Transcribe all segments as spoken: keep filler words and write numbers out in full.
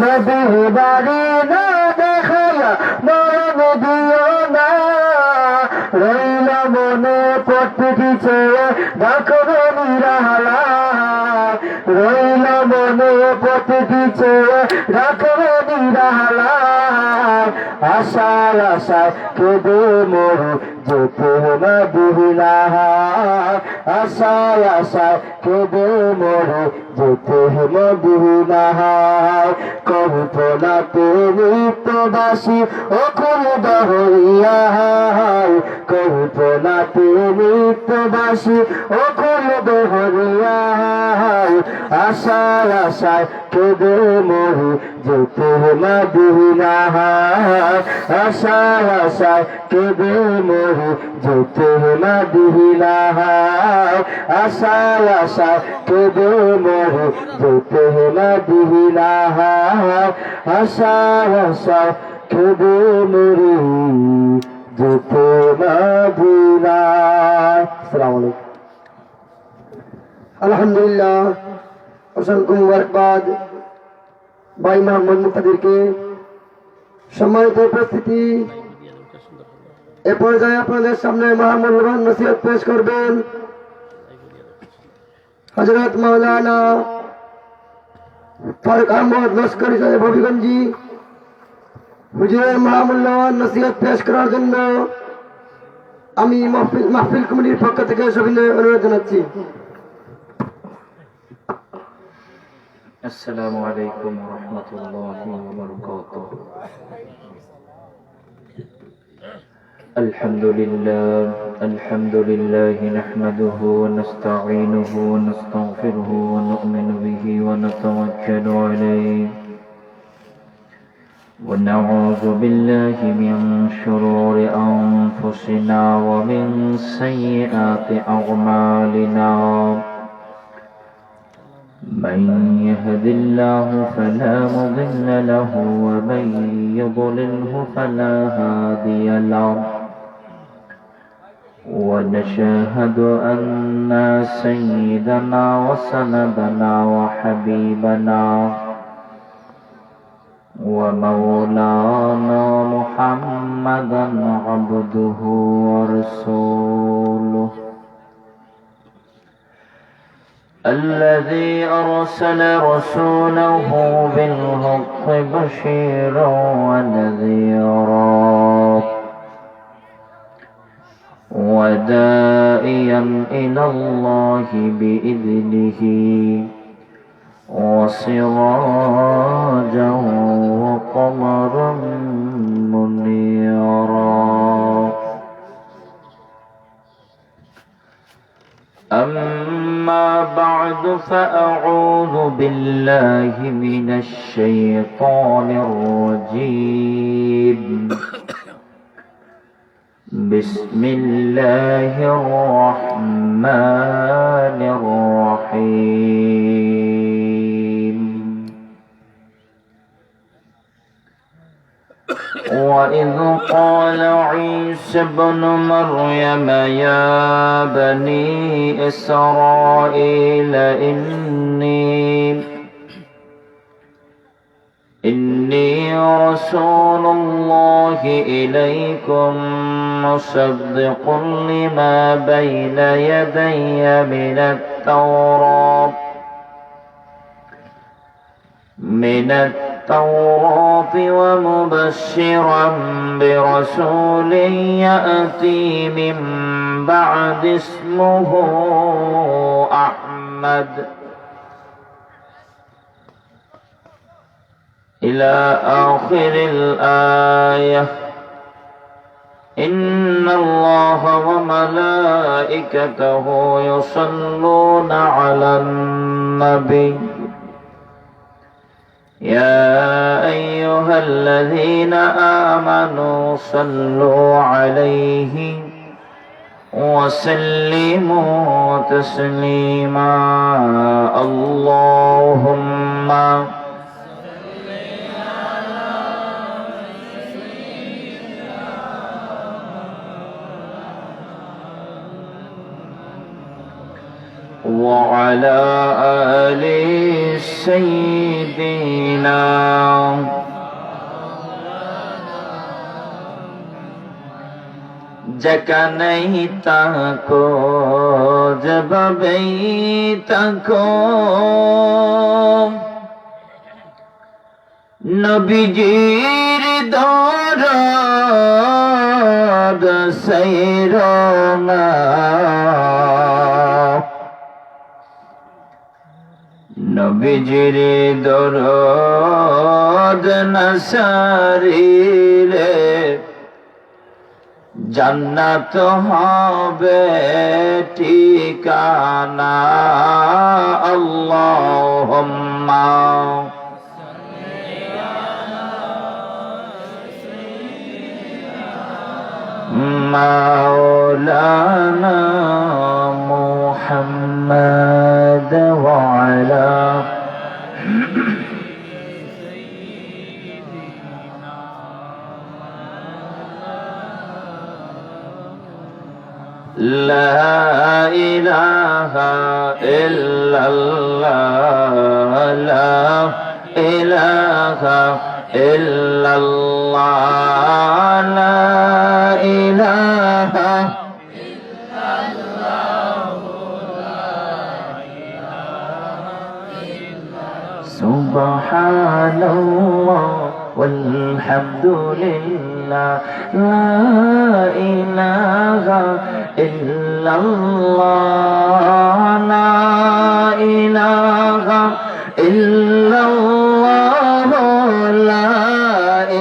নবীর বাড়ি না দেখাইয়া মরণ দিও না, রইল মনে প্রতিটি চেয়ে রাখবে নিরালা, রইল মনে প্রতিটি চেয়ে রাখবে নিরালা। আশায় আশায় কেঁদে মরি যেতে মদিনা, আশায় আশায় কেঁদে মরি যেতে মদিনায়। কল্পনাতে নিত্যবাসী অকুল দহরিয়ায়, কল্পনাতে নিত্যবাসী অকুল দহরিয়ায়। আশায় আশায় কেঁদে মরি যেতে মদিনায়, আশায় আশায় কেঁদে মরি যেতে মদিনায়, আশায় আশায় কেঁদে মরি যেতে মদিনায়, আশায় আশায় কেঁদে মরি যেতে মদিনায়। আসসালামু আলাইকুম। আলহামদুলিল্লাহ, অসংখ্য মুবারকবাদ ভাই মোহাম্মদ মুক্তাদিরকে। সম্মানিত উপস্থিতি, এ পর্যায়ে আপনাদের সামনে মহামূল্যবান নসিহত পেশ করবেন হযরত মাওলানা ফারুক আহমদ লস্করী সাহেব হবিগঞ্জি। হুজুরের মহামূল্যবান নসিহত পেশ করার জন্য আমি মাহফিল, মাহফিল কমিটির পক্ষ থেকে সবিনয় অনুরোধ জানাচ্ছি। السلام عليكم ورحمة الله وبركاته. الحمد لله، الحمد لله نحمده ونستعينه ونستغفره ونؤمن به ونتوكل عليه ونعوذ بالله من شرور أنفسنا ومن سيئات أعمالنا. من يهد الله فلا مضل له ومن يضلله فلا هادي له. ونشهد أن سيدنا وسندنا وحبيبنا ومولانا محمدا عبده ورسوله الذي أرسل رسوله بالحق بشيرا ونذيرا وداعيا إلى الله بإذنه وسراجا وقمرا منيرا. أما بعد، فأعوذ بالله من الشيطان الرجيم. بسم الله الرحمن الرحيم. وإذ قال عيسى ابن مريم يا بني إسرائيل إني، إني رسول الله إليكم مصدق لما بين يدي من التوراة من التوراة ومبشرا برسول يأتي من بعد اسمه أحمد إلى آخر الآية. إن الله وملائكته يصلون على النبي. يا أيها الذين آمنوا صلوا عليه وسلموا تسليما. اللهم وعلى آل سيدنا। যেখানেই থাকো, যেভাবেই থাকো, নবীজির দরদ ছাইরো না। নবীজির দরদ না ছাড়িলে জান্নাত হবে ঠিকানা। আল্লাহুম্মা মাওলানা মুহাম্মদ ওয়া আলা لا إله إلا الله، لا إله إلا الله، لا إله سبحان الله والحمد لله، لا إله إلا الله، لا إله إلا الله، لا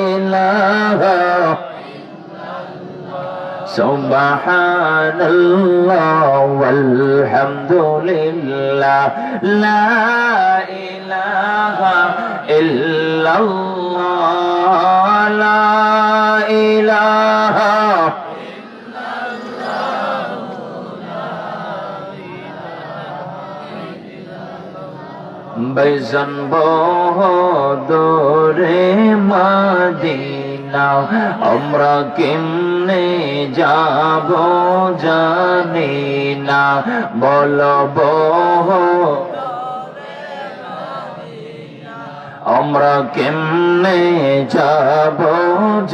إله سبحان الله والحمد لله، لا إله إلا الله، لا إله ভাইজান বহু দূরে মদিনা, আমরা কেমনে যাব জানি না, বলো বহু আমরা কেমনে যাব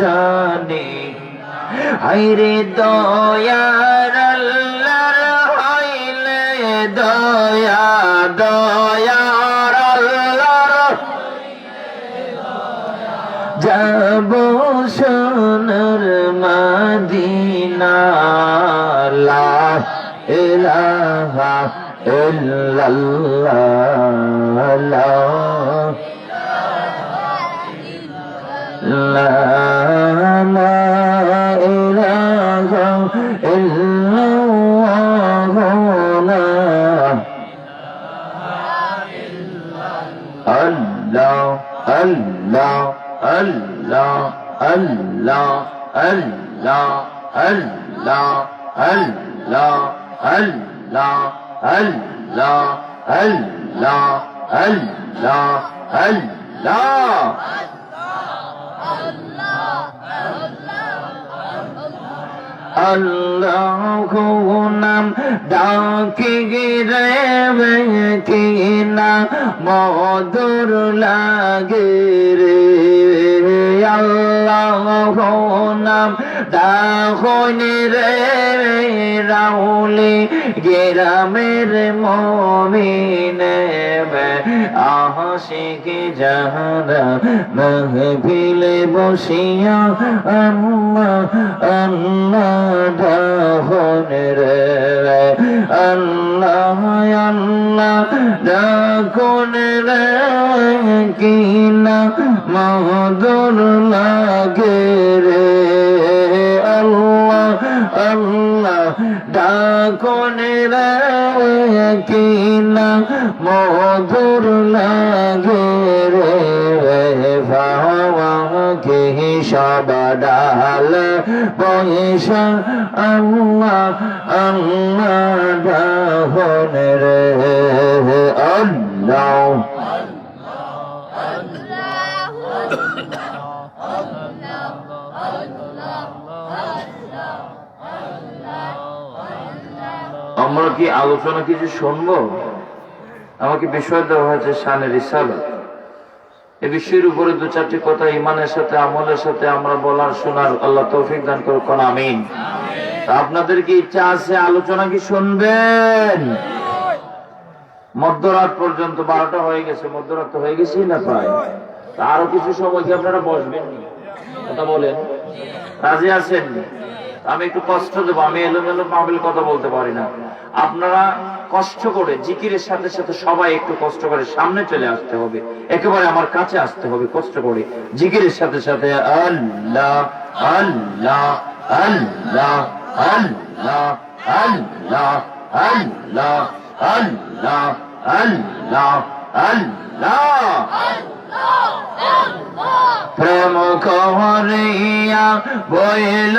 জানি। হায়রে দয়ার আল্লাহর হইলে দয়া, দয়ার আল্লাহর যাব সোনার মদিনা। লা ইলাহা إلا الله، لا، لا، لا إله إلا الله، لا. الله، الله، الله، الله، الله، الله، الله، الله، الله، الله، الله، الله، الله. আল্লাহ নাম ডাকি রে কি না মধুর লাগে রে। আল্লাহ নাম ডাকইন রে রাউলি গ্রামের মমিনে, আশিক যারা মাহফিলে বসিয়া আল্লাহ, আল্লাহ ডাকইন রে, আল্লাহ, আল্লাহ ডাকইন রে, কি না মধুর লাগে রে। আল্লাহ, আল্লাহ ডাকইন রে, কি না মধুর লাগে রে। পাওয়া কি সব ডালে বইসা আল্লাহ, আল্লাহ ডাকইন রে। আল্লাহ। আমরা কি আলোচনা কিছু শুনবো? আমাকে বিষয় দেওয়া হয়েছে শানে রিসালাত। এ বিষয়ের উপরে দু চারটি কথা ইমানের সাথে, আমলের সাথে আমরা বলার, শোনার, আল্লাহ তৌফিক দান করুক, আমিন। তা আপনাদের কি ইচ্ছা আছে, আলোচনা কি শুনবেন? মধ্যরাত পর্যন্ত, বারোটা হয়ে গেছে, মধ্যরাত তো হয়ে গেছেই না প্রায়। তা আরো কিছু সময় কি আপনারা বসবেন? কথা বলেন, রাজি আছেন? আমি একটু কষ্ট দেবো, আমি এলোমেলো মাহফিল কথা বলতে পারি না। আপনারা কষ্ট করে জিকিরের সাথে সাথে সবাই একটু কষ্ট করে সামনে চলে আসতে হবে, একেবারে আমার কাছে আসতে হবে কষ্ট করে। জিকিরের সাথে সাথে আল্লাহ, আল্লাহ, আল্লাহ, আল্লাহ, আল্লাহ, আল্লাহ, আল্লাহ, আল্লাহ, আল্লাহ। প্রেম করিয়া বইল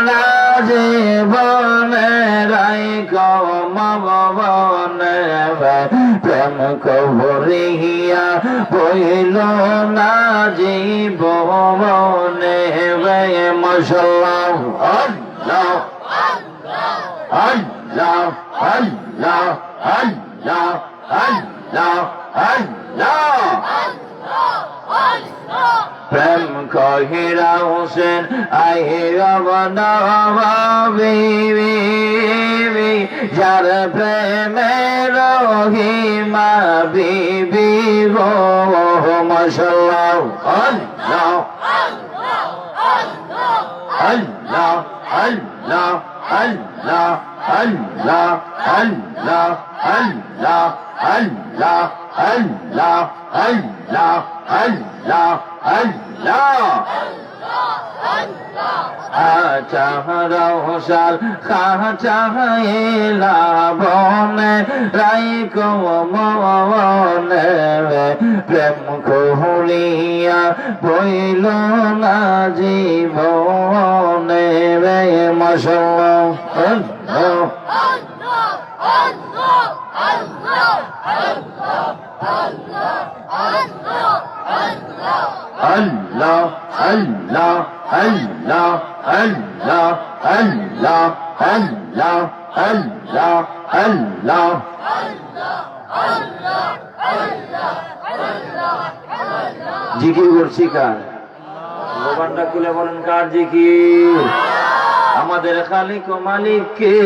না জীবনে, রাইখো মা ভবনে। প্রেম করিয়া বইল না জীবনে। মাশাআল্লাহ। আল্লাহ, আল্লাহ, আল্লাহ, আল্লাহ, আল্লাহ, আল্লাহ। প্রেম কহিরা হোসেন আইয়ুব নবী, যার প্রেমে রহিমা বিবি গো। মাশাআল্লাহ। আল্লাহ, আল্লাহ, আল্লাহ, আল্লাহ, আল্লাহ, আল্লাহ, আল্লাহ, আল্লাহ, আল্লাহ, আল্লাহ, আল্লাহ, আল্লাহ, আল্লাহ। আঠারো সাল কাটাইলা বনে, রাইখো মনে, প্রেম করিয়া বইল না জীবনে। মাশাআল্লাহ। আল্লাহ। আল্লাহ, আল্লাহ, আল্লাহ, আল্লাহ, আল্লাহ, আল্লাহ, আল্লাহ, আল্লাহ। জিকির করছি কার? জবানটা খুলে বলেন, কার জিকির? আমাদের খালিক ও মালিক কে?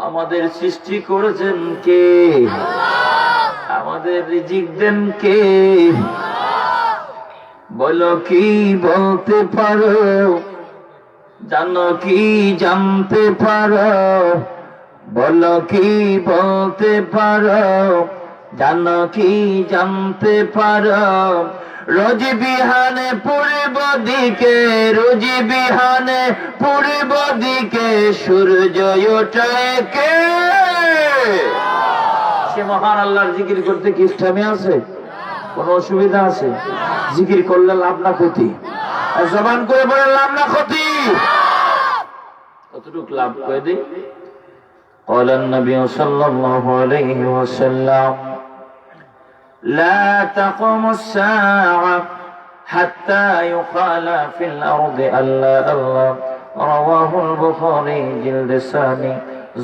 আমাদের সৃষ্টি করেছেন কে? আমাদের রিজিক দেন কে? বলো কি বলতে পারো? জানো কি জানতে পারো? বলো কি বলতে পারো? জানো কি জানতে পারো? রোজ বিহানে পূর্ব দিকে, রোজ বিহানে পূর্ব দিকে সূর্য ওঠে কে? সে মহান আল্লাহর জিকির করতে কি ইসলামে আছে? কোনো অসুবিধা আছে? জিকির করলে লাভ না ক্ষতি? আর জবান করে বলেন, লাভ না ক্ষতি? কতটুকু লাভ করে দিই? قال النبي صلى الله عليه وسلم: لا تقوم الساعة حتى يقال في الأرض الله الله. رواه البخاري، জিলদে সানি।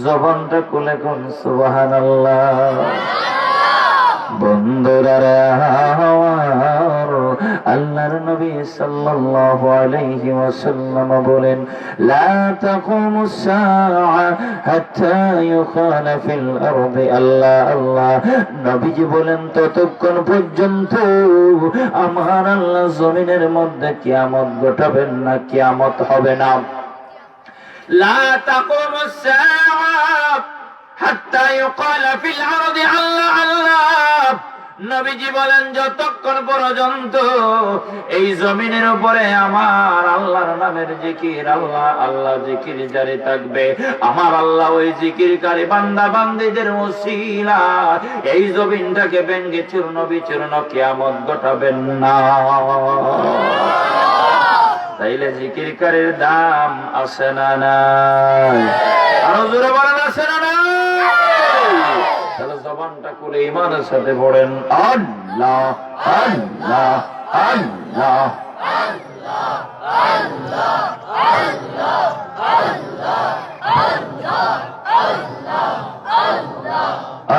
জবানটা খুলে কোন সুবহানাল্লাহ। বন্ধুরা রে আমার, আল্লাহর নবী সাল্লাল্লাহু আলাইহি ওয়াসাল্লাম বলেন, لا تقوم الساعة حتى يقال في الأرض الله الله. নবীজি বলেন, ততক্ষণ পর্যন্ত আমার আল্লাহ জমিনের মধ্যে কিয়ামত ঘটাবেন না, কিয়ামত হবে না। لا تقوم الساعة حتى يقال في الأرض الله الله. নবীজি বলেন, যতক্ষণ পর্যন্ত এই জমিনের উপরে আমার আল্লাহর নামের জিকির, আল্লাহ আল্লাহ জিকির জারি থাকবে, আমার আল্লাহ ওই জিকিরকারী বান্দা বান্দীদের উসিলা এই জমিনটাকে ভেঙে চূর্ণ বিচূর্ণ কিয়ামত ঘটাবেন না। তাইলে জিকিরকারীর দাম আছে না নাই? আরো জোরে বলেন, আছে না নাই? তাহলে জবানটা খুলে ইমানের সাথে পড়েন, আল্লাহ, আল্লাহ, আল্লাহ।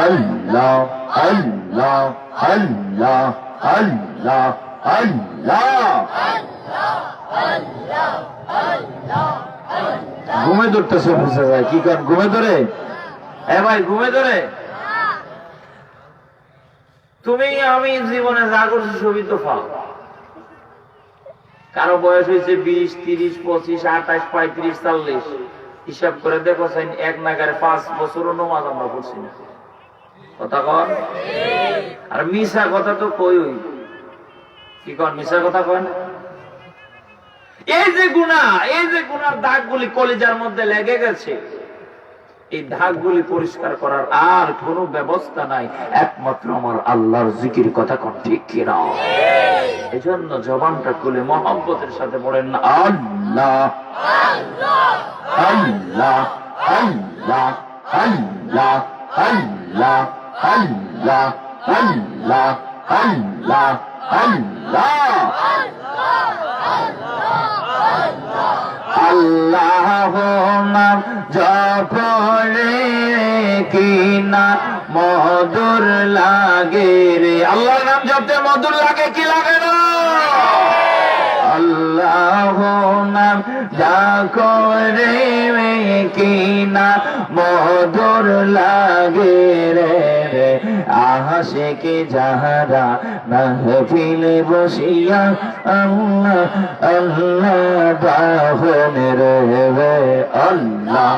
আল্লাহ, আল্লাহ, আল্লাহ, আল্লাহ, আল্লাহ। ঘুমে ধরতেছে, বুঝা যায়। কি কন, ঘুমে ধরে? এ ভাই, ঘুমে ধরে? তুমি আমি জীবনে যা করছি সবই তো পাপ। কারো বয়স হয়েছে বিশ, তিরিশ, পঁচিশ, আঠাশ, পঁয়ত্রিশ, চল্লিশ, হিসাব করে দেখো চাইন, এক নাগারে পাঁচ বছরও নামাজ আমরা পড়ছি না। কথা কন? আর মিছা কথা তো কই হই। কি কন, মিছা কথা কয় না? এই যে গুনাহ, এই যে গুনার দাগগুলি কলিজার মধ্যে লেগে গেছে, এই দাগগুলি পরিষ্কার করার আর কোনো ব্যবস্থা নাই, একমাত্র আমার আল্লাহর জিকির। কথা কন, ঠিক কিনা? এই জন্য জবানটা খুলে মহব্বতের সাথে পড়েন না, আল্লাহ, আল্লাহ, আল্লাহ, আল্লাহ, আল্লাহ, আল্লাহ, আল্লাহ, আল্লাহ, আল্লাহ। আল্লাহ নাম জপলে কি না মধুর লাগে রে। আল্লাহর নাম জপতে মধুর লাগে কি লাগে না? আল্লাহ নাম যা করে কি না মধুর লাগে রে, আশিক যাহারা মাহফিলে বসিয়া আল্লাহ, আল্লাহ ডাকইন রে। আল্লাহ,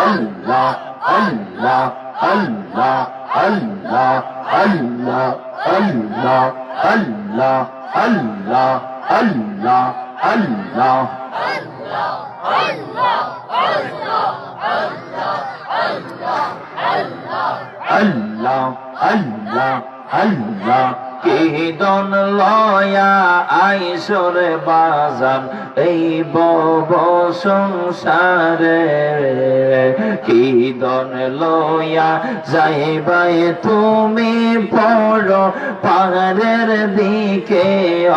আল্লাহ, আল্লাহ, আল্লাহ, আল্লাহ, আল্লাহ, আল্লাহ, আল্লাহ, আল্লাহ, আল্লাহ, আল্লাহ, আল্লাহ। আল্লাহ, আল্লাহ, আল্লাহ। কি ধন লয়া আইছো রে বাজান এই ভব সংসারে, কি ধন লয়া যাইবায় তুমি পর পাহাড়ের দিকে,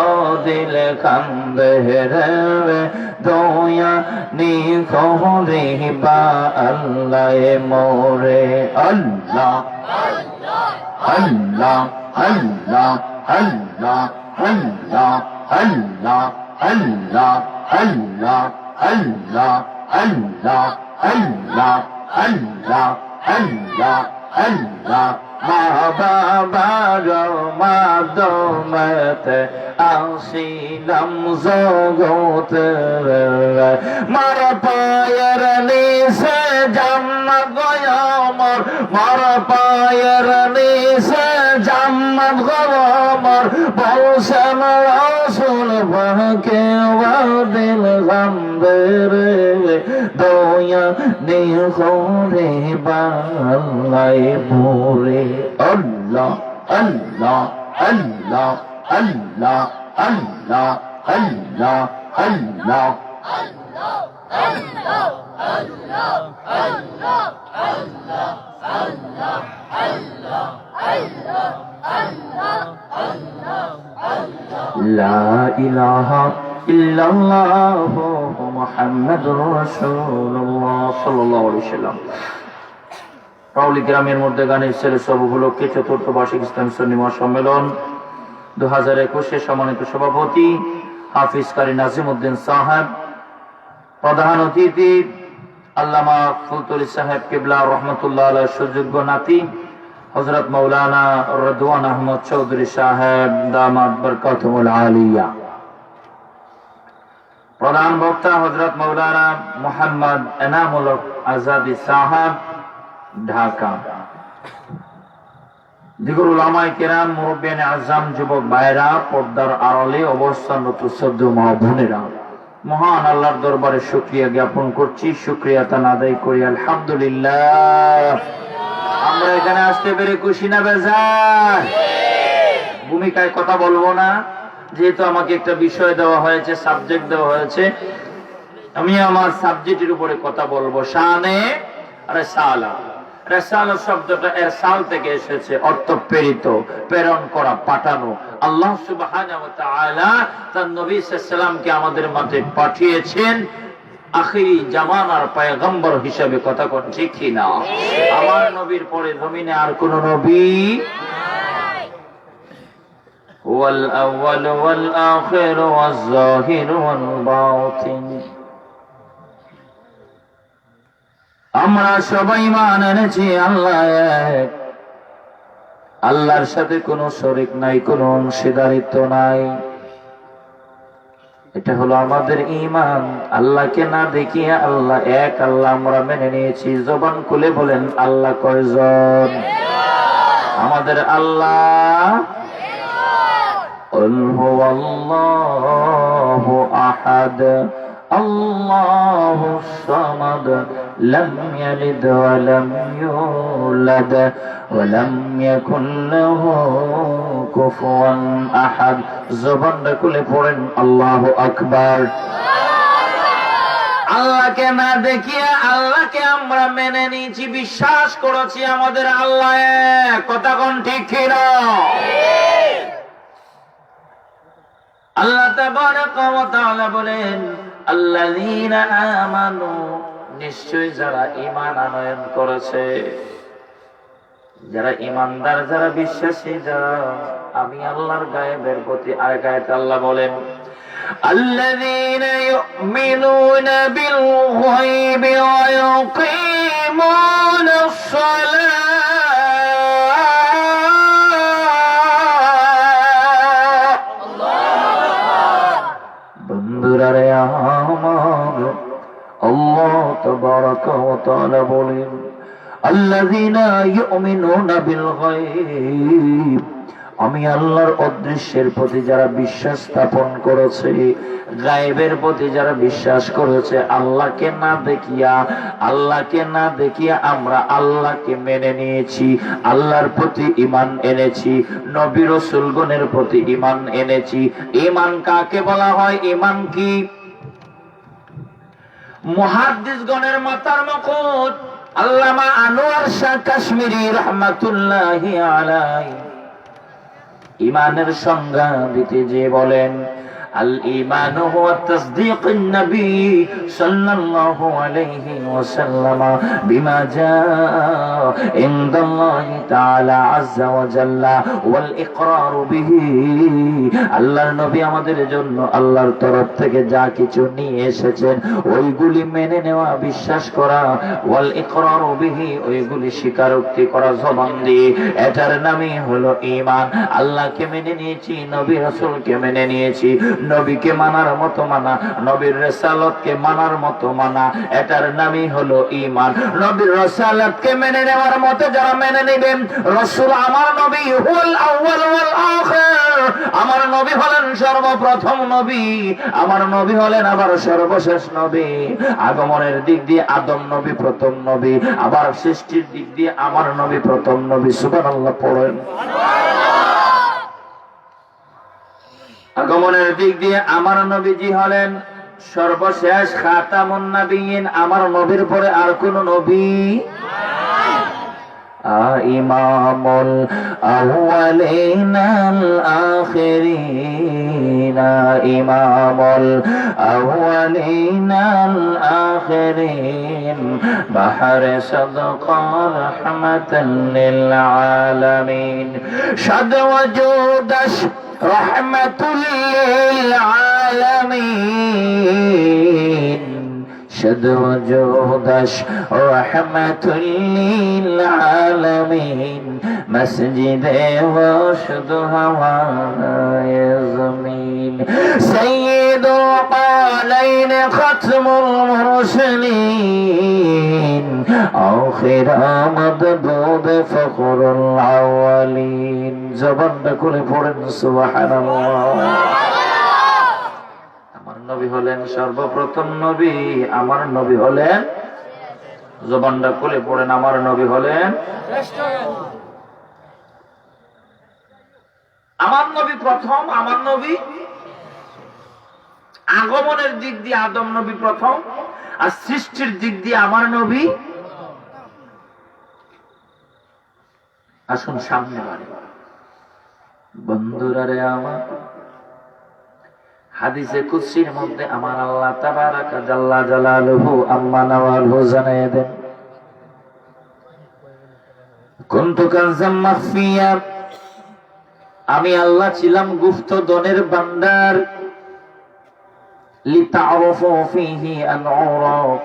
ও দিল কান্দে রে, দয়া নি করিবা আল্লাহ মোরে। আল্লাহ, আল্লাহ, আল্লাহ, আল্লাহ, আল্লাহ, আল্লাহ, আল্লাহ, আল্লাহ, আল্লাহ, আল্লাহ, আল্লাহ, আল্লাহ, আল্লাহ, আল্লাহ। মা বাবার মাধ্যমেতে আসিলাম জগতে। মার পায়ের নিচে জান্নাত গো আমার, মার পায়ের নিচে জান্নাত গো আমার। বলছেন রাসূল পাকে, ও দিল কান্দে রে, দয়া নি করিবা আল্লাহ মোরে। আল্লাহ, আল্লাহ, আল্লাহ, আল্লাহ, আল্লাহ, আল্লাহ, আল্লাহ। লা ইলাহা ইল্লাল্লাহু মুহাম্মাদুর রাসূলুল্লাহ সাল্লাল্লাহু আলাইহি ওয়াসাল্লাম। পাউলি গ্রামের মধ্যে গানের সেল উৎসব উপলক্ষে চতুর্থ বার্ষিক ইসলামী সুন্নি মহাসম্মেলন দুই হাজার একুশে সম্মানিত সভাপতি হাফিজ কারি নাজিমউদ্দিন সাহেব, প্রধান অতিথি আল্লামা ফুলতলি সাহেব কিবলা রহমতুল্লাহ আলাইহির সুযোগ্য নাতি হযরত মাওলানা রিদওয়ান আহমদ চৌধুরী সাহেব দামাত বরকাতুহুমুল আলিয়া, প্রধান বক্তা হযরত মাওলানা মোহাম্মদ এনামুল হক আজাদী সাহেব, ঢাকা। দিগর উলামায়ে কেরাম, মুরব্বিয়ানে আজম, যুবক ভাইরা, পর্দার আড়ালে অবস্থানরত শ্রদ্ধেয় মা বোনেরা, মহান আল্লাহর দরবারে শুকরিয়া জ্ঞাপন করছি, শুকরিয়া তান আদায় করি, আলহামদুলিল্লাহ। আমরা এখানে আসতে পেরে খুশি না বেজার? ভূমিকায় কথা বলবো না, যেহেতু আমাকে একটা বিষয় দেওয়া হয়েছে, সাবজেক্ট দেওয়া হয়েছে, আমি আমার সাবজেক্টের উপরে কথা বলবো। শানে রেসালা। রেসালা শব্দটা এরসাল থেকে এসেছে, অর্থ প্রেরিত, প্রেরণ করা, পাঠানো। আল্লাহ সুবহানাহু ওয়া তাআলা তার নবী সাল্লাল্লাহু আলাইহি ওয়াসাল্লামকে আমাদের মাঝে পাঠিয়েছেন। আখেরি জামানার পয়গম্বর হিসাবে, কথা কন ঠিক কি না? আমার নবীর পরে জমিনে আর কোনো নবী। هو الأول والآخر والظاهر والباطن। আমরা সবাই ঈমান এনেছি আল্লাহ এক, আল্লাহর সাথে কোনো শরিক নাই, কোনো অংশীদারিত্ব নাই। এটা হলো আমাদের ঈমান। আল্লাহকে না দেখিয়া আল্লাহ এক, আল্লাহ আমরা মেনে নিয়েছি। জবান খুলে বলেন, আল্লাহ কয়জন? আমাদের আল্লাহ। قل هو الله أحد، الله الصمد، لم يلد ولم يولد، ولم يكن له كفوا أحد। জবানটা খুলে পড়েন, আল্লাহু আকবার। আল্লাহকে না দেখিয়া আল্লাহকে আমরা মেনে নিয়েছি, বিশ্বাস করেছি আমাদের আল্লাহ এক। কথা কন ঠিক কি না? আল্লাহ তাবারাকা ওয়া তাআলা বলেন, আল্লাযীনা আমানু, নিশ্চয় যারা ঈমান আনয়ন করেছে, যারা ঈমানদার, যারা বিশ্বাসী, যারা আমি আল্লাহর গায়েবের প্রতি, আরেক আয়াতে আল্লাহ বলেন, আল্লাযীনা يؤمنون بالغيب ويقيمون الصلاة। বন্ধুরা রে আমার, আল্লাহ তাবারাকা ওয়া তাআলা বলেন, الذين يؤمنون بالغيب، আমি আল্লাহর অদৃশ্যের প্রতি যারা বিশ্বাস স্থাপন করেছে, গায়েবের প্রতি যারা বিশ্বাস করেছে, আল্লাহকে না দেখিয়া, আল্লাহকে না দেখিয়া আমরা আল্লাহকে মেনে নিয়েছি, আল্লাহর প্রতি ঈমান এনেছি, নবী রসুলগণের প্রতি ঈমান এনেছি। ঈমান কাকে বলা হয়? ঈমান কি? মুহাদ্দিসগণের মাথার মুকুট আল্লামা আনোয়ার শাহ কাশ্মীরি রহমাতুল্লাহি আলাইহি ঈমানের সংজ্ঞা দিতে যে বলেন, الإيمان هو تصديق النبي صلى الله عليه وسلم بما جاء عند الله تعالى عز وجل والإقرار به। আল্লাহর নবী আমাদের জন্য আল্লাহর তরফ থেকে যা কিছু নিয়ে এসেছেন, ওইগুলি মেনে নেওয়া, বিশ্বাস করা, والإقرار به, ওইগুলি স্বীকারোক্তি করা জবান দিয়ে, এটার নামই হলো ঈমান। আল্লাহকে মেনে নিয়েছি, নবী রাসূলকে মেনে নিয়েছি। নবীকে মানার মতো মানা, নবীর রিসালাতকে মানার মতো মানা, এটার নামই হলো ঈমান। নবীর রিসালাতকে মেনে নেওয়ার মতো যারা মেনে নেবেন, রাসূল আমার নবী, هو الأول والآخر, আমার নবী হলেন সর্বপ্রথম নবী, আমার নবী হলেন আবার সর্বশেষ নবী। আগমনের দিক দিয়ে আদম নবী প্রথম নবী, আবার সৃষ্টির দিক দিয়ে আমার নবী প্রথম নবী। সুবহানাল্লাহ পড়েন। আগমনের দিক দিয়ে আমার নবীজি হলেন সর্বশেষ, খাতামুন নাবিয়্যিন, আমার নবীর পরে আর কোন নবী। إمام الأولين الآخرين، إمام الأولين الآخرين، بحر صدق رحمة للعالمين، شد وجودش رحمة للعالمين، شد وجودش رحمة للعالمين، مسجد وشد هواي زمين، سيد القولين ختم المرسلين، آخر مبعوث فخر الأولين। জবানটা খুলে পড়েন সুবহানাল্লাহ। আমার নবী হলেন সর্বপ্রথম নবী, আমার নবী হলেন, জবানটা খুলে পড়েন, আমার নবী হলেন, আমার নবী প্রথম, আমার নবী আগমনের দিক দিয়ে আদম নবী প্রথম, আর সৃষ্টির দিক দিয়ে আমার নবী। আসুন সামনে বাড়ি। বন্ধুরা রে আমার, হাদিসে কুদসির মধ্যে আমার আল্লাহ তাবারাকা জাল্লা জালালুহু আম্মা নাওয়ালহু জানায় দেন, "কুনতু কানজাম মাখফিয়া, আমি আল্লাহ ছিলাম গুপ্ত ধনের ভান্ডার।" লিতা'রুফু ফীহি আন উরাফ,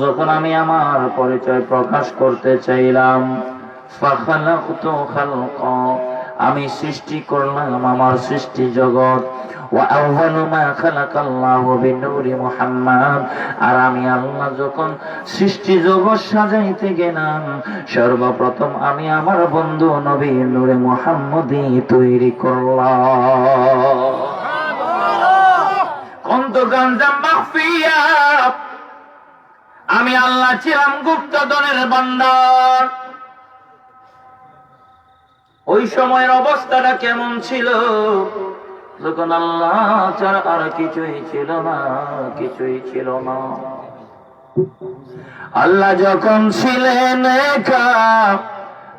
যখন আমি আমার পরিচয় প্রকাশ করতে চাইলাম, ফাখালাকতু খালকা, আমি সৃষ্টি করলাম আমার সৃষ্টি জগৎ, ওয়া আউয়ালু মা খালাকাল্লাহু বিনূরি মুহাম্মাদ, আর আমি আল্লাহ যখন সৃষ্টি জগৎ সাজাইতে গেলাম, সর্বপ্রথম আমি আমার বন্ধু নবী নূরে মুহাম্মদী তৈরি করলাম। কুনতু কানজাম মাখফিয়া, আমি আল্লাহ ছিলাম গুপ্ত ধনের ভান্ডার। ওই সময়ের অবস্থাটা কেমন ছিল? যখন আল্লাহ ছাড়া আর কিছুই ছিল না, কিছুই ছিল না। আল্লাহ যখন ছিলেন একা,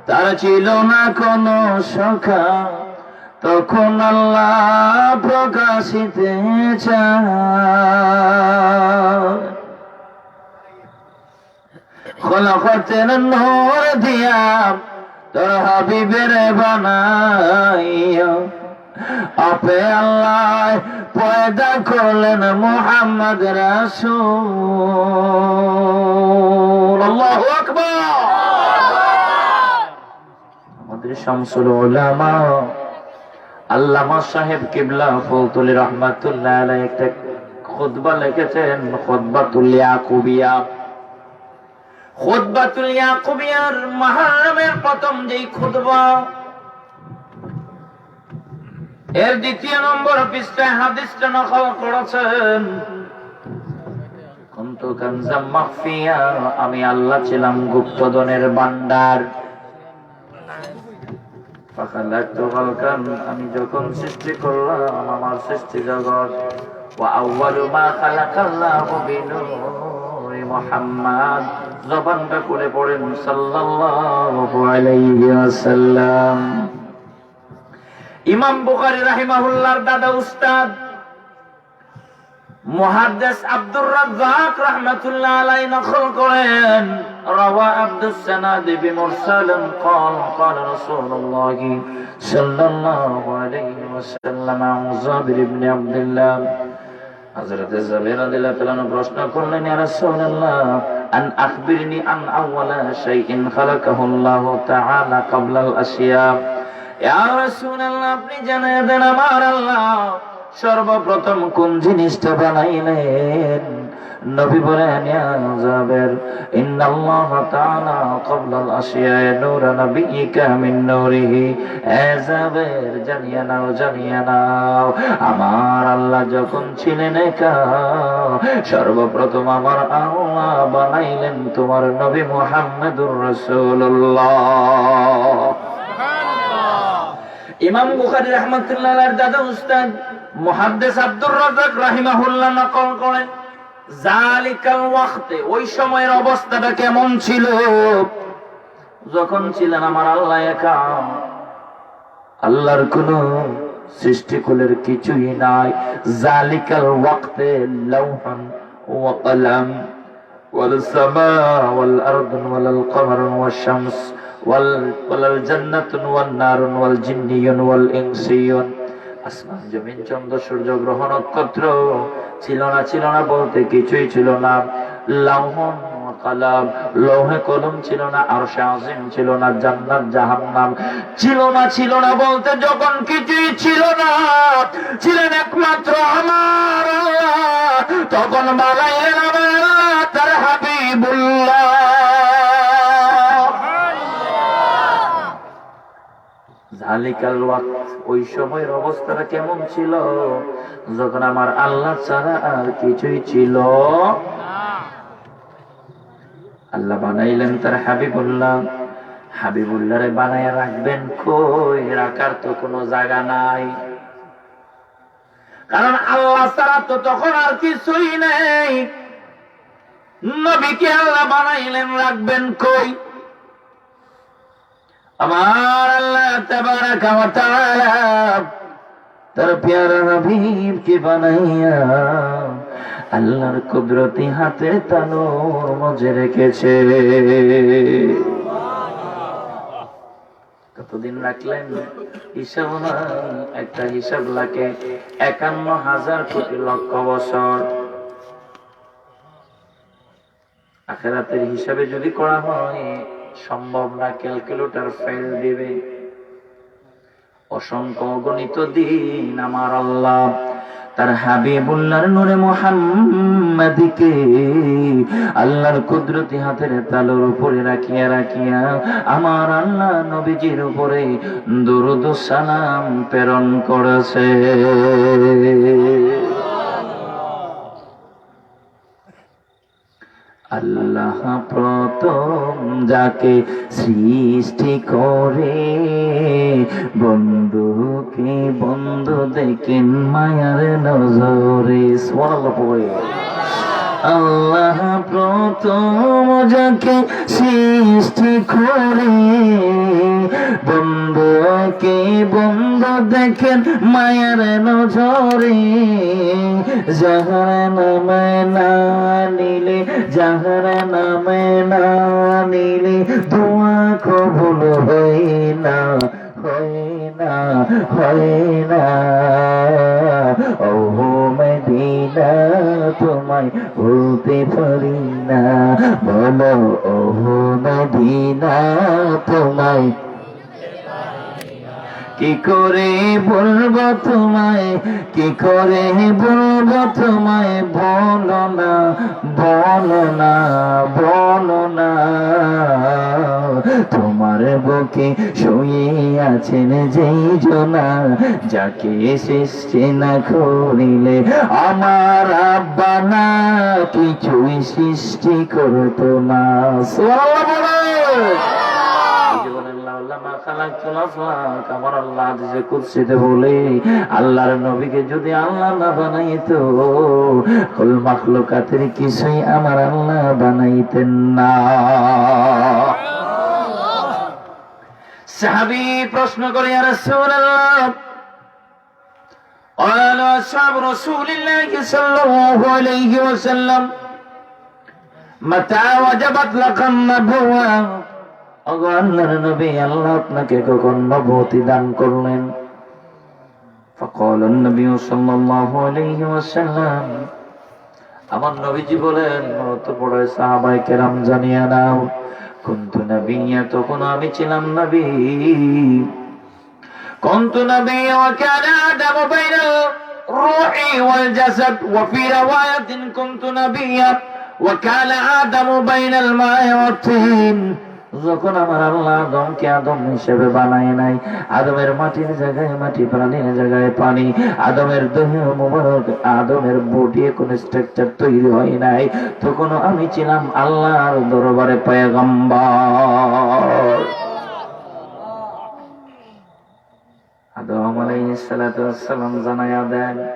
তার ছিল না কোনো শাখা, তখন আল্লাহ প্রকাশিতে চায়। খলকতের নূর দিয়া তোর হাবিবের বানাইয়া, আপে আল্লাহ পয়দা করলেন মুহাম্মদ রাসূল। আল্লাহু আকবার। আমাদের শামসুল উলামা আল্লামা সাহেব কিবলা ফুলতলি রহমাতুল্লাহ আলাইহি একটা খুতবা লিখেছেন, খুতবাতুল ইয়াকুবিয়া। খুতবাতুল ইয়াকুবিয়ার মুহররমের প্রথম যেই খুতবা, এর দ্বিতীয় নম্বর পৃষ্ঠায় হাদিসটা নকল করেছেন, "কুনতু কানজাম মাখফিয়া, আমি আল্লাহ ছিলাম গুপ্তধনের ভান্ডার। ফাখালাকতু খালকান, আমি যখন সৃষ্টি করলাম আমার সৃষ্টি জগৎ, ওয়া আউয়ালু মা খালাকাল্লাহু বিনূরি মুহাম্মাদ।" জবানটা খুলে পড়েন, সাল্লাল্লাহু আলাইহি ওয়াসাল্লাম। ইমাম বুখারী রাহিমাহুল্লাহর দাদা উস্তাদ মুহাদ্দিস আব্দুর রাজ্জাক রাহমাতুল্লাহ আলাইহি নকল করেন, রাওয়া আব্দুস সানাদি বিমুরসালিন ক্বাল, ক্বালা রাসূলুল্লাহ সাল্লাল্লাহু আলাইহি ওয়াসাল্লাম আন জাবির ইবনে আব্দুল্লাহ। হযরতে জাবির রাদিয়াল্লাহু তাআলা আনহু প্রশ্ন করলেন, "ইয়া রাসূলুল্লাহ, আন আখবিরনি আন আউয়ালা শাইইন খালাকাহুল্লাহু তাআলা ক্বাবলাল আশিয়া।" ইয়া রাসূলুল্লাহ, আপনি জানিয়ে দেন আমার আল্লাহ সর্বপ্রথম কোন জিনিসটা বানাইলেন? নবী বলেন, "ইয়া জাবির, ইন্নাল্লাহা তাআলা ক্বাবলাল আশিয়ায়ে নূরা নাবিয়্যিকা মিন নূরিহি।" এ জাবির, জানিয়ে নাও, জানিয়ে নাও, আমার আল্লাহ যখন ছিলেন একা, সর্বপ্রথম আমার আল্লাহ বানাইলেন তোমার নবী মুহাম্মদুর রাসূলুল্লাহ। ইমাম বুখারী রাহমাতুল্লাহ আলাইহির দাদা উস্তাদ মুহাদ্দিস আব্দুর রাজ্জাক রাহিমাহুল্লাহ নকল করেন, "জালিকাল ওয়াক্তে", ওই সময়ের অবস্থাটা কেমন ছিল? যখন ছিলেন আমার আল্লাহ একা, আল্লাহর কোনো সৃষ্টিকুলের কিছুই নাই। "জালিকাল ওয়াক্তে লাওহান ওয়া কালাম।" ওয়াল সামা ওয়াল আরদুন ওয়ালাল কামারুন ওয়াশ শামস ওয়াল, ওয়ালাল জান্নাতুন ওয়ান নারুন ওয়াল জিন্নিয়ুন ওয়াল ইনসিয়ুন। আসমান, জমিন, চন্দ্র, সূর্য, গ্রহ, নক্ষত্র ছিল না, ছিল না বলতে কিছুই ছিল না। লাউহুন ওয়া কালাম, লৌহে কলম ছিল না, আরশে আজিম ছিল না, জান্নাত, জাহান্নাম ছিল না, ছিল না বলতে যখন কিছুই ছিল না, ছিলেন একমাত্র আমার আল্লাহ, তখন বানাইলেন আমার আল্লাহ তার হাবিবুল্লাহ। জালিকাল ওয়াক্ত, ওই সময়ের অবস্থাটা কেমন ছিল? যখন আমার আল্লাহ ছাড়া আর কিছুই ছিল না। আল্লাহ বানাইলেন তার হাবিবুল্লাহ। হাবিবুল্লাহরে বানাইয়া রাখবেন কই? রাখার তো কোনো জায়গা নাই, কারণ আল্লাহ ছাড়া তো তখন আর কিছুই নেই। নবীকে আল্লাহ বানাইলেন, রাখবেন কই? আমার আল্লাহ তাবারাকা ওয়া তাআলা তার পেয়ারা হাবিবকে বানাইয়া আল্লাহর কুদরতি হাতের তালুর মাঝে রেখেছে। কতদিন রাখলেন? হিসাব নাই, একটা হিসাব লাগে একান্ন হাজার কোটি লক্ষ বছর। আখেরাতের হিসাবে যদি করা হয়, সম্ভব না, ক্যালকুলেটর ফেল দিবে। অসংখ্য অগণিত দিন আমার আল্লাহ তার হাবিবুল্লাহর নূরে মুহাম্মাদিকে আল্লাহর কুদরতি হাতের তালুর উপরে রাখিয়া রাখিয়া আমার আল্লাহ নবীজির উপরে দুরূদ ও সালাম প্রেরণ করেছে। আল্লাহ প্রথম যাকে সৃষ্টি করে, বন্ধুকে বন্ধু দেখেন মায়ার নজরে। সুবহানাল্লাহ পড়ে। আল্লাহ প্রথম যাকে সৃষ্টি করে, বন্ধুকে বন্ধু দেখেন মায়ার নজরে। যাহার নামে না নিলে, যাহার নামে না নিলে দোয়া কবুল হয় না, হয় না, হয় না। ওহো মদিনা, তোমায় ভুলতে পারি না। বলো, ওহো মদিনা, তোমায় কি করে বলবো তোমায়, কি করে বলবো তোমায়, বলো না, বলো না, বলো না। তোমার বুকে শুয়ে আছেন যেই জনা, যাকে সৃষ্টি না করিলে আমার আব্বা না কিছুই সৃষ্টি করতো না। সুবহানাল্লাহ বলো। এই যে বলেন, "লাউলা মা খালাকতুল আফলাক", আমার আল্লাহ হাদিসে কুদসিতে বলে, আল্লাহর নবীকে যদি আল্লাহ না বানাইতো, কুল মাখলুকাতের কিছুই আমার আল্লাহ বানাইতেন না। সাহাবী প্রশ্ন করে, "ইয়া রাসূলুল্লাহ, قال أصحاب رسول الله صلى الله عليه وسلم، متى وجبت لك النبوة؟" ওগো আল্লাহর নবী, আল্লাহ আপনাকে কখন নবুয়তি দান করলেন? فقال النبي صلى الله عليه وسلم, আমার নবীজি বলেন, অত বড় সাহাবায়ে কেরাম জানিয়ে নাও, كنت نبيا, তখন আমি ছিলাম নবী। كنت نبيا وكان آدم بين الروح والجسد، وفي رواية كنت نبيا وكان آدم بين الماء والطين। যখন আমার আল্লাহ আদমকে আদম হিসেবে বানায় নাই, আদমের মাটির জায়গায় মাটি, পানির জায়গায় পানি, আদমের দেহ মুবারক, আদমের বডি এখন স্ট্রাকচার তৈরি হয় নাই, তখনও আমি ছিলাম আল্লাহর দরবারে পয়গম্বর। আদম আলাইহিস সালাতু ওয়াস সালাম জানাইয়া দেন,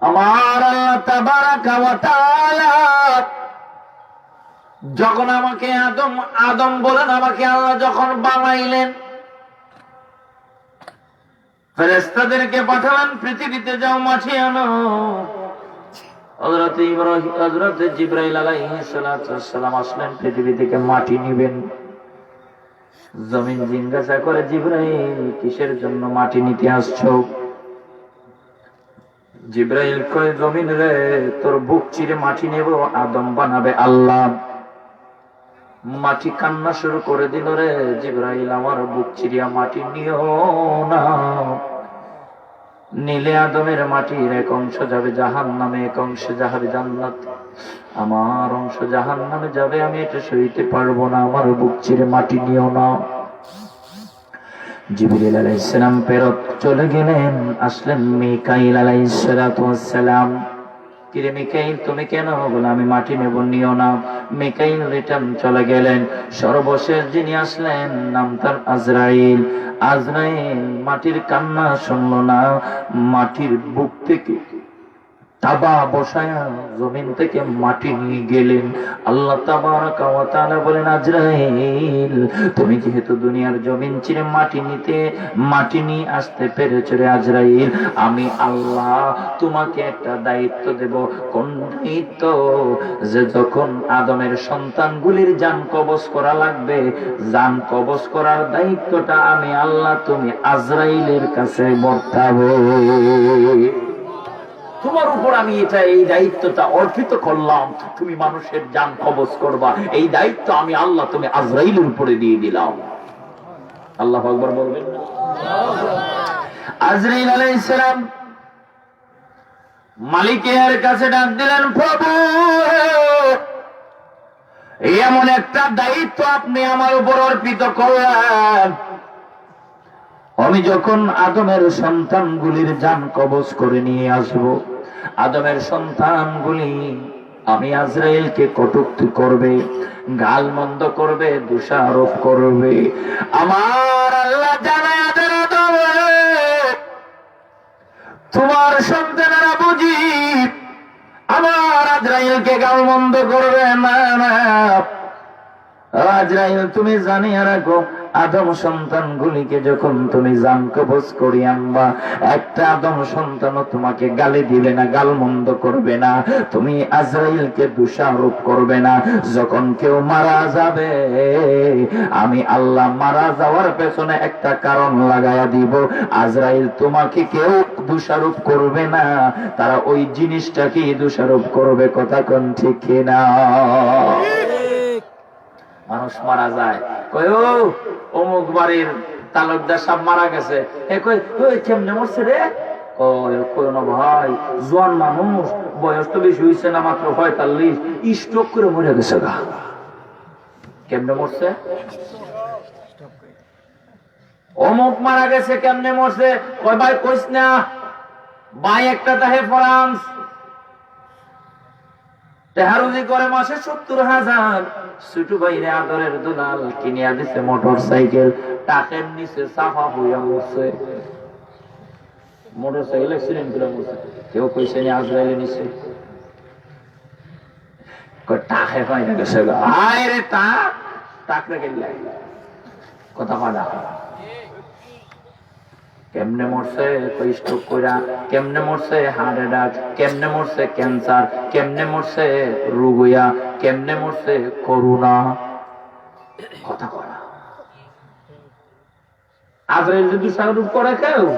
আমার আল্লাহ তাবারাকা ওয়া তাআলা যখন আমাকে আদম, আদম বলেন, আমাকে আল্লাহ যখন বানাইলেন, ফেরেশতাদেরকে পাঠালেন, "পৃথিবীতে যাও, মাটি আনো।" হযরত ইব্রাহিম, হযরত জিব্রাইল আলাইহিস সালাতু ওয়াস সালাম আসলেন, পৃথিবী থেকে মাটি নিবেন। জমিন জিজ্ঞাসা করে, "জিব্রাইল, কিসের জন্য মাটি নিতে আসছো?" জিব্রাইল কয়, "জমিন রে, তোর বুক চিরে মাটি নেব, আদম বানাবে আল্লাহ।" মাটি কান্না শুরু করে দিল, "রে জিব্রাইল, আমার বুক চিরিয়া মাটি নিও না। নিলে আদমের মাটির এক অংশ যাবে জাহান্নামে, এক অংশ যাবে জান্নাত। আমার অংশ জাহান্নামে যাবে, আমি এটা সইতে পারবো না, আমার বুক চিরে মাটি নিও না।" জিবরিল আলাইহিস সালাম ফেরত চলে গেলেন, আসলেন মিকাইল আলাইহিস সালাতু ওয়াস সালাম। "কিরে মিকাইল, তুমি কেন?" বলে, "আমি মাটি নেব, নিও না।" মিকাইল রিটার্ন চলে গেলেন। সর্বশেষ যিনি আসলেন, নাম তার আজরাইল। আজরাইল মাটির কান্না শুনল না, মাটির বুক থেকে থাবা বসায়া জমিন থেকে মাটি নিয়ে গেলেন। আল্লাহ তাবারাকা ওয়া তাআলা বলেন, "আজরাইল, তুমি যেহেতু দুনিয়ার জমিন ছেড়ে মাটি নিতে, মাটি নিয়ে আসতে পেরেছো রে আজরাইল, আমি আল্লাহ তোমাকে একটা দায়িত্ব দেব।" "কোন দায়িত্ব?" "যে যখন আদমের সন্তানগুলির জান কবজ করা লাগবে, জান কবজ করার দায়িত্বটা আমি আল্লাহ তুমি আজরাইলের কাছে বর্তাবে।" তোমার উপর আমি এটা, এই দায়িত্বটা অর্পিত করলাম, তুমি মানুষের জান কবজ করবা, এই দায়িত্ব আমি আল্লাহ তুমি আজরাইলের উপরে দিয়ে দিলাম। আল্লাহু আকবার বলবেন না? আজরাইল আলাইহিস সালাম মালিকের কাছে ডাক দিলেন, "প্রভু, এমন একটা দায়িত্ব আপনি আমার উপর অর্পিত করলেন, আমি যখন আদমের সন্তানগুলির জান কবজ করে নিয়ে আসব, আদমের সন্তানগুলি আমি আজরাইলকে কটূক্তি করবে, গালমন্দ করবে, দোষারোপ করবে। আমার আল্লাহ জানায়া দেন, আদম, তোমার সন্তানেরা বুঝি আমার আজরাইলকে গালমন্দ করবে না, না।" "আজরাইল, তুমি জানিয়া রাখো, আদম সন্তানগুলিকে যখন তুমি জান কবজ করি আনবা, একটা আদম সন্তানও তোমাকে গালি দিবে না, গালমন্দ করবে না, তুমি আজরাইলকে দোষারোপ করবে না। যখন কেউ মারা যাবে, আমি আল্লাহ মারা যাওয়ার পেছনে একটা কারণ লাগাইয়া দিব। আজরাইল, তোমাকে কেউ দোষারোপ করবে না, তারা ওই জিনিসটাকেই দোষারোপ করবে।" কথা কোন ঠিক কিনা? মানুষ মারা যায়, কয়, "ও, অমুক বাড়ির তালুকদার সাহেব মারা গেছে।" এ কয়, "ওই কেমনে মরছে রে?" কয়, "কয় না ভাই, জোয়ান মানুষ, বয়স তো বেশি হইছে না, মাত্র পঁয়তাল্লিশ, স্ট্রোক করে মরে গেছে গা।" কেমনে মরছে? "অমুক মারা গেছে, কেমনে মরছে?" কয়, "ভাই কইস না, ভাই একটা তাহে ফরান্স, টেহারুজি করে মাসে সত্তর হাজার, ছোট ভাইরে আদরের দুলাল কিনিয়া দিছে মোটর সাইকেল, টাকের নিচে চাপা হইয়া মরছে।" মোটর সাইকেল অ্যাক্সিডেন্ট করে মরছে। কেউ কইছে নি আজরাইলে নিছে? কয়, "টাকে পাই না গেছে গা।" আয় রে টা, টাকরে গেলে। কথা পাড়া। কেমনে মরছে? কয় স্ট্রোক কইরা। কেমনে মরছে? Heart attack. কেমনে মরছে? ক্যান্সার। কেমনে মরছে? রোগ হইয়া। কেমনে মরছে? করোনা। কথা পাড়া। আজরাইল যদি দোষারোপ করে কেউ,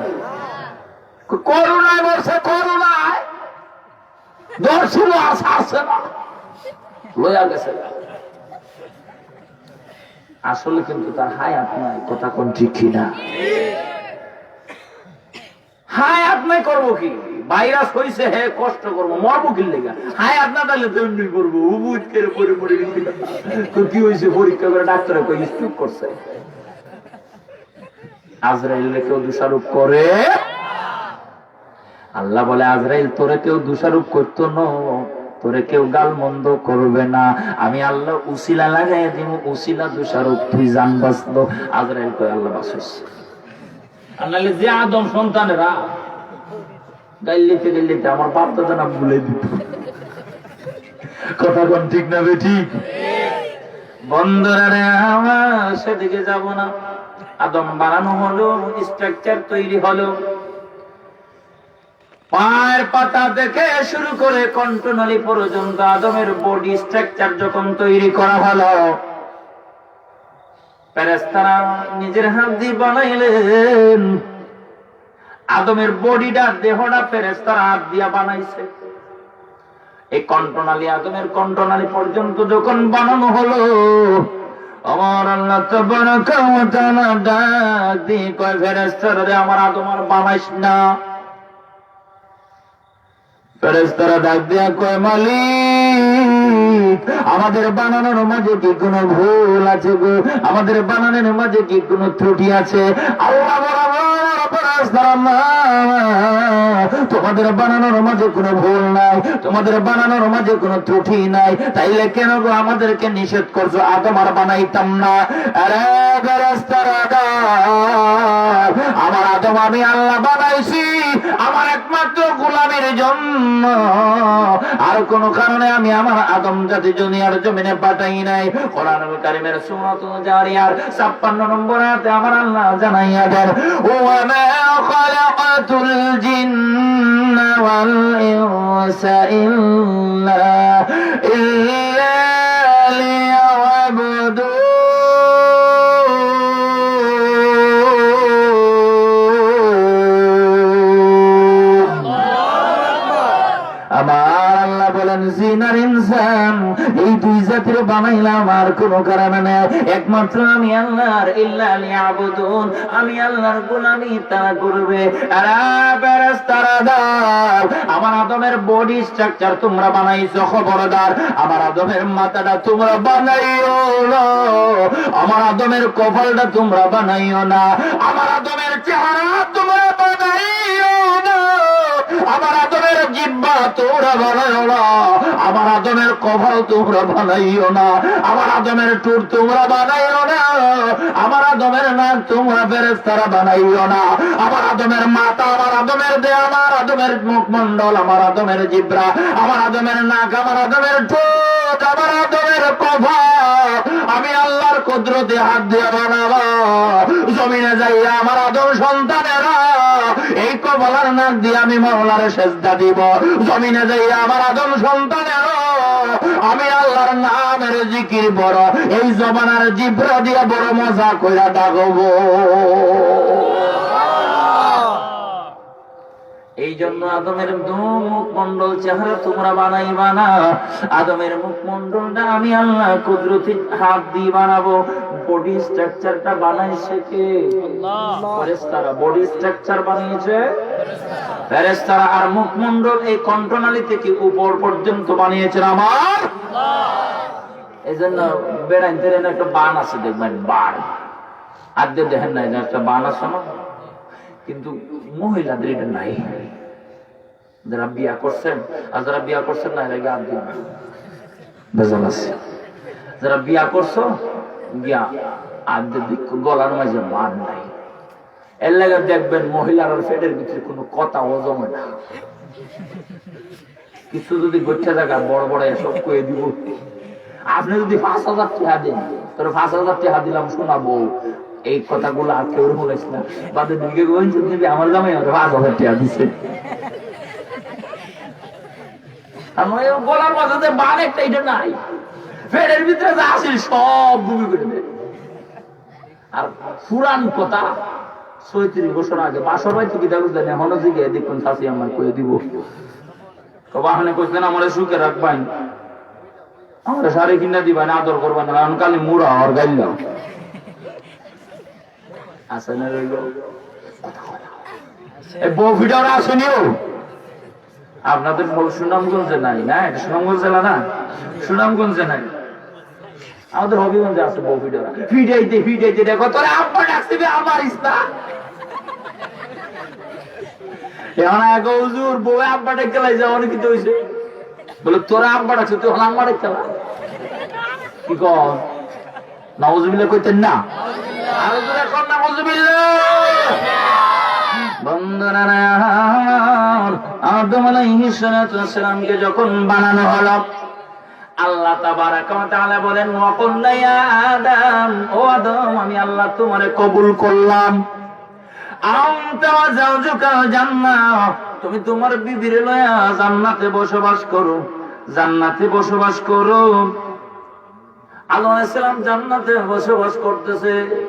করোনায় মরছে, করোনায়। ধরছিল, আর ছাড়ছে না, লইয়া গেছে। আসলে কিন্তু তার হায়াত নাই। কথা কোন ঠিক কিনা? হায়াত নাই করবো কি? ভাইরাস হইছে, হে কষ্ট করবো, মরবো কি লেগা? হায়াত না থাকলে তো এমনি করবো। উবুত করে পড়ে পড়ে গেছে। তো কি হইছে? পরীক্ষা করে ডাক্তারে কই স্ট্রোক করছে। আজরাইলে কেউ দোষারোপ করে? আল্লাহ বলে, "আজরাইল, তোরে কেউ দোষারোপ করতো না, তোরে কেউ গালমন্দ করবে না। আমি আল্লাহ উসিলা লাগাই দিব, উসিলা দোষারোপ, তুই জান বাঁচলো।" আজরাইল কয়, "আল্লাহ বাঁচাইছে।" আর নাহলে যে আদম সন্তানেরা গাইল্লিতে গাইল্লিতে আমার বাপ দাদা নাম ভুলে দিত। কথা কোন ঠিক না বেঠিক? বন্ধুরা রে আমার, সেদিকে যাব না। আদম বানানো হলো, স্ট্রাকচার তৈরি হলো, পায়ের পাতা থেকে শুরু করে কণ্ঠনালী পর্যন্ত আদমের বডি স্ট্রাকচার যখন তৈরি করা হলো, ফেরেশতারা নিজের হাত দিয়ে বানাইলেন। আদমের বডিটা, দেহটা ফেরেশতারা হাত দিয়া বানাইছে। এই কণ্ঠনালী, আদমের কণ্ঠনালী পর্যন্ত যখন বানানো হলো, আমার আল্লাহ তাবারাকা ওয়া তাআলা ডাক দিয়ে কয়, "ফেরেশতারা রে, আমার আদম আর বানাইস না।" ফেরেশতারা ডাক দিয়া কয়, "মালিক, আমাদের বানানোর মাঝে কি কোনো ভুল আছে গো? আমাদের বানানোর মাঝে কি কোনো ত্রুটি আছে?" আল্লাহ বলে, "ফেরেশতারা, না, তোমাদের বানানোর মাঝে কোনো ভুল নাই, তোমাদের বানানোর মাঝে কোনো ত্রুটি নাই, তাইলে কেন গো আমাদেরকে নিষেধ করছো? আদম আর বানাইতাম না।" আরে ফেরেশতারা, আমার আদম আমি আল্লাহ বানাইছি আমার একমাত্র গোলামির জন্য, আর কোনো কারণে আমি আমার আদম জাতি দুনিয়ার জমিনে পাঠাই নাই। কোরআনুল কারীমের সূরাতুল জারিয়ার ছাপ্পান্ন নম্বর আয়াতে আমার আল্লাহ জানাইয়া দেন, "ওয়া মা খালাকতুল জিন্না ওয়াল ইনসা ইল্লা, ইল্লা লিয়াবুদুন।" আমার আল্লাহ বলেন, "জিন আর ইনসান, এই দুই জাতির বানাইলাম আর কোনো কারণে না, একমাত্র আমি আল্লাহর, ইল্লা লিয়াবুদুন, আমি আল্লাহর গোলামি তারা করবে।" আর ফেরেশতারা দাও, আমার আদমের বডি স্ট্রাকচার তোমরা বানাইছো, খবরদার আমার আদমের মাথাটা তোমরা বানাইও না, আমার আদমের কপালটা তোমরা বানাইও না, আমার আদমের চেহারা তোমরা বানাইও না, আমার আদমের জিহ্বা তোমরা বানাইও না, আমার আদমের কপাল তোমরা বানাইও না, আমার আদমের ঠোঁট তোমরা বানাইও না, আমার আদমের নাক তোমরা ফেরেশতারা বানাইও না, আমার আদমের মাথা, আমার আদমের দেহ, আমার আদমের মুখমণ্ডল, আমার আদমের জিব্রা, আমার আদমের নাক, আমার আদমের ঠোঁট, আমার আদমের কপাল, আমি আল্লাহর কুদরতি হাত দিয়া বানাবো। জমিনে যাইয়া আমার আদম সন্তানেরা এই কপাল আর নাক দিয়া আমি মাওলারে সেজদা দিব। জমিনে যাইয়া আমার আদম সন্তানেরা আমি আল্লাহর নামের জিকির বড়, এই জবান আর জিব্রা দিয়া বড় মজা কইরা ডাকবো। এই জন্য আদমের দু মুখমণ্ডল চেহারা তোমরা বানাইবা না। আদমের মুখমণ্ডলটা আমি আল্লাহ কুদরতি হাত দিয়ে বানাবো। বডি স্ট্রাকচারটা বানাইছে কে? আল্লাহ। ফেরেশতারা। বডি স্ট্রাকচার বানিয়েছে ফেরেশতারা। আর মুখমণ্ডল এই কণ্ঠনালী থেকে উপর পর্যন্ত বানিয়েছেন আমার। এই জন্য বেড়াইতে একটা বান আছে, দেখবেন, বান। আর যে দেখেন না, এই যে একটা বান আছে না, কিন্তু মহিলাদের এটা নাই। যারা বিয়া করছেন আর যারা বিয়া করছেন না, এরা গিয়া আত দিন। বেজাল আছে। যারা বিয়া করছো, গিয়া আত দিন, গলার মাঝে বান নাই। এর লাগি দেখবেন মহিলার আর পেটের ভিতরে কোনো কথাও জমে না। কিছু যদি গচ্চা জায়গা বড় বড় এসব কয়ে দিব, আপনি যদি পাঁচ হাজার টাকা দেন, তোর পাঁচ হাজার টাকা দিলাম শোনাবো, এই কথাগুলো আর কেউ শুনিস না। বাদে দিকে কইন, "যদি আমার জামাই আমার পাঁচ হাজার টাকা দিছে।" আমার এই গলার মাঝে যে বান একটা, এটা নাই, পেটের ভিতরে যা আছে সব বমি করে দেয়। আর পুরান কথা, ছয়ত্রিশ বছর আগে বাসর বাড়িতে কিতা বুঝলেন, এখনো জিগে দেখুন, শাশি আমার কয়ে দিব। তো বাহানে কইছেন, "আমারে সুখে রাখবেন, আমারে শাড়ি কিনা দিবেন, আদর করবেন না, এখন খালি মুড়া আর গাইল।" আছে না রইল? এই বউ ফিডার আসেনিও। আপনাদের বউ সুনামগঞ্জে নাই, না? এটা সুনামগঞ্জ জেলা না? সুনামগঞ্জে নাই। আমাদের হবিগঞ্জে আছে বউ ফিডার। ফিডাইতে, ফিডাইতে দেখো, "তোর আব্বা ডাকছে বে, আমার ইস্তা।" এখন আগে হুজুর, বউ আব্বা ডেকে লাই যাও, অনেক কিছু হইছে। বলে, "তোর আব্বা ডাকছে, তুই এখন আম্মা ডেকে লা।" কি কর? নাউজুবিল্লাহ কইতেন না? আরো জোরে কর, নাউজুবিল্লাহ। বন্ধুরা, আদম আলাইহিস সালাতু ওয়াস সালামকে যখন বানানো হলো, আল্লাহ তাবারাকা ওয়া তাআলা বলেন, "ওয়া কুলনা ইয়া আদম, ও আদম, আমি আল্লাহ তোমারে কবুল করলাম। আনতা ওয়া যাওজুকাল জান্নাহ, তুমি তোমার বিবিরে লয়া জান্নাতে বসবাস করো, জান্নাতে বসবাস করো।" আদম আলাইহিস সালাম জান্নাতে বসবাস করতেছে।